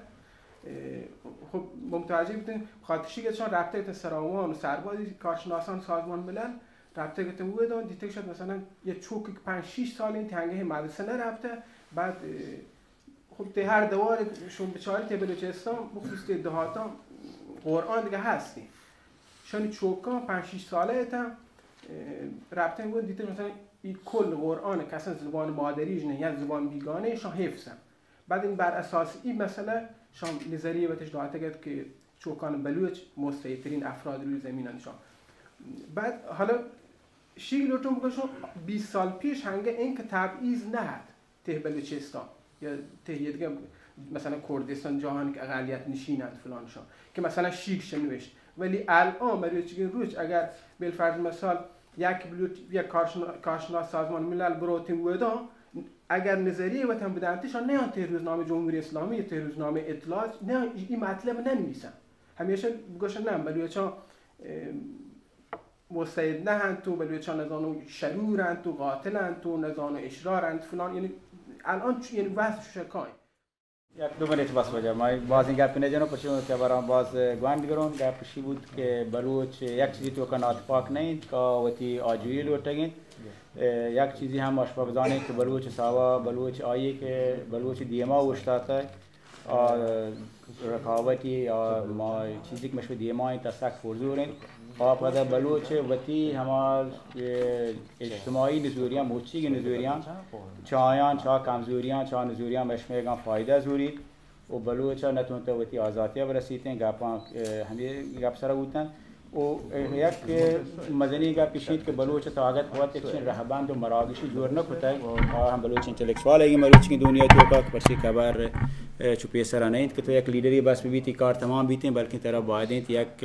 اه، خب متوجہ بوتن، خاطر شی کہ چون رابطہ تہ سراوان و سربازی کارشناسان سازمان ملل رابطہ گتن ودان، دیتگ شد مثلاً یه چوک کہ پنج شش سال انت ہنگہ مدرسہ نرفته، بعد، اه، خب، تہ ہر دوار شما بچاری تہ بلوچستان، بخصوص تہ دہاتان، قرآن دگہ ہستی. شانی چوکان پنچ شش ساله اتن، اه، رپتن گون دیتن مثلاً ای کل قرآن کسان زبان مادریش نه یا زبان بیگانه شان حفظن. بعد این بر اساس این مسئله شان نظریه وتش داتگ ات که چوکان بلوچ مستحق‌ترین افراد روی زمین انشان. بعد حالا شی لوٹم بگوشم، بیست سال پیش هنگه این که تبعیض نه ات تہ بلوچستان یا تہ یه دیگه مثلاً کردستان جاهان که اقلیت نشین انت فلانشان که مثلاً شیگ شنوشت، ولی الان مروچگین روچ اگر بالفرض مثال یک بلوچ یا کارشنا-، کارشناس سازمان ملل بروتین ودان، اگر نظریه وطن بدانتشان نیان تہ روزنامه جمهوری اسلامی یا تہ روزنامه اطلاعات نیان این مطلب ننویسن. همیشه بگوشن نه بلوچان، اه، مستعد نه انت و بلوچان نزانو شرور انت و قاتل انت و نزانو اشرار انت فلان، یعنی الان چ-، یعنی وضع شکاین. یک دو منٹ بس وجہ، ما بازیں گپ نہ جنوں، پرچہ کہ برام باز گوانڈ گرون، گپ اشی بود کہ بلوچ یک چیزی توکا ناتپاک نہ انت کہ وتی آجوئی لوٹگ انت. یک چیزی ہم ما شما بزانیں کہ بلوچ ساوا، بلوچ آئی کہ بلوچ دیما اوشتاتگ، آ، رقابتی، آ، ما چیزی کہ مشو دیما انت، سک پرزور انت. آ پدا بلوچ وتی ہما، اے، اجتماعی نزوریاں، مچیگ نزوریاں، چایاں، چا کمزوریاں، چا نزوریاں مشمیگاں فائدہ زوریت و بلوچ نتونت وتی آزاتی برسیتیں. گپاں، اے، ہمے گپ سر بوتن. و یک مزنی گپ اشیت کہ بلوچ طاقت قوت چین رہبند و مراگشی جوڑ نہ کتگ. آ ہم بلوچ انٹلیکچوال اگیں مروچی دنیا توکا کہ پرچی خبر، اے، چو پیسرا نہ انت کہ تو یک لیڈری بس ببیتی کار تمام بیتیں، بلکن ترا باید انت یک،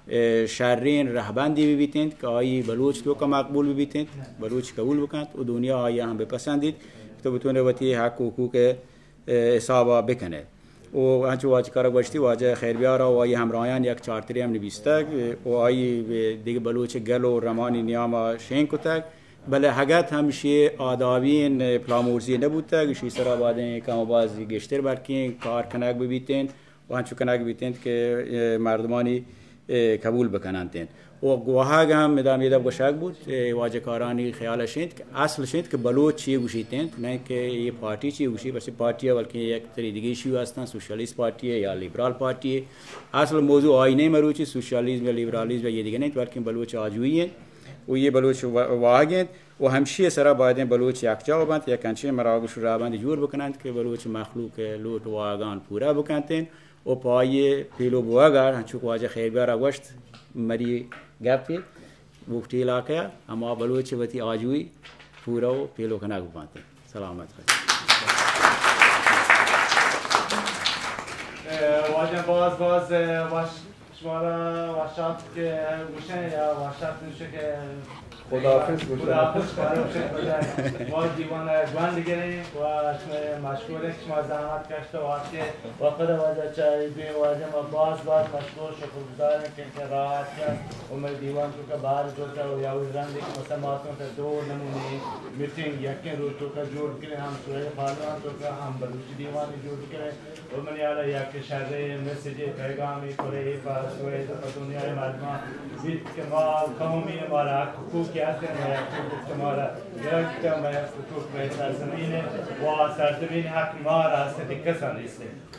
اے، شرین رہبندی ببیتیں کہ آئی بلوچ توکا مقبول ببیتیں، بلوچ قبول بکنت و دنیا آئی ہم بپسندیت کہ تو بتونے وتی حق و حقوق، اے، حسابا بکنے. و انچو واجہ کارا گوشتی، واجہ خیر بیارا و آئی ہمراہان یک چارتری ہم نبیستگ و آئی دگہ بلوچ گل و رمانی نیاما شین کتگ، بلے ہگت ہمشی آدابین پلامورزی نبوتگ، اشی سرا بادیں کم و باز گیشتر بلکیں کار کنگ ببیتیں و انچو کنگ بیتیں کہ، اے، مردمانی، اے، قبول بکننتیں. و گواہگ ہم ادا میدہ گوشگ بوت، اے، واجہ کارانی خیال اش انت کہ اصل اش انت کہ بلوچ چی گوشیت انت، نہ کہ یہ پارٹی چی گوشی، بس پارٹی ہے، بلکہ یک تری دیگه ایشو ہستن، سوشلیست پارٹی ہے یا لیبرال پارٹی ہے. اصل موضوع آئی نہیں مروچی، سوشلیزم یا لیبرالیزم یا یہ دیگه نہیں، بلکہ بلوچ آجوئی ہیں و یہ بلوچ وا-، واہگ ہیں و ہمشی سرا بایدیں بلوچ یکجا بنت، یک انچیں مراگش و رہبندی جوڑ بکننت کہ بلوچ مخلوق لوٹ واہگان پورا بکنتیں. و پہ آئی پیلو بوگ ء، انچو کہ واجہ خیر بیار ء گوشت، مری گپے بگٹی علاقہ ء ہما بلوچ وتی آجوئی پورا و پیلو کنگ بنت. سلامت بات. اے، واجہ باز باز، اے، وش، شمارا وشات کہ گوشیں یا وشات نوشے کہ خداحافظ گوشاں. خداحافظ شمارا گوشیں. ما دیوان ء گوند گریں و شمئے مشکور ایں کہ شما زحمت کشت و آتکے و خدا واجہ چاہی دوئیں واجہ ما باز باز مشکور شکر گزار ایں کہ، کہ راہ آتکے و مئے دیوان توکا بہر جوتا و یا وی رندی کہ مثلا ما توکا دو نمونی میٹنگ یکیں روز توکا جوڑ کریں، ہم سہیل پارلیمان توکا، ہم بلوچی دیوانی جوڑ کریں. و منی ہیال ء یک شریں میسجے، پیغامے، کرے پہ سوید و پہ دنیائے مردماں بیت کہ ما قومی، مارا حق حقوقے ہست انت، ما یک حقوق مارا گرگ، ما یک حقوق مئے سرزمین انت و سرزمین حق مارا ہست انت، کسا نیست انت.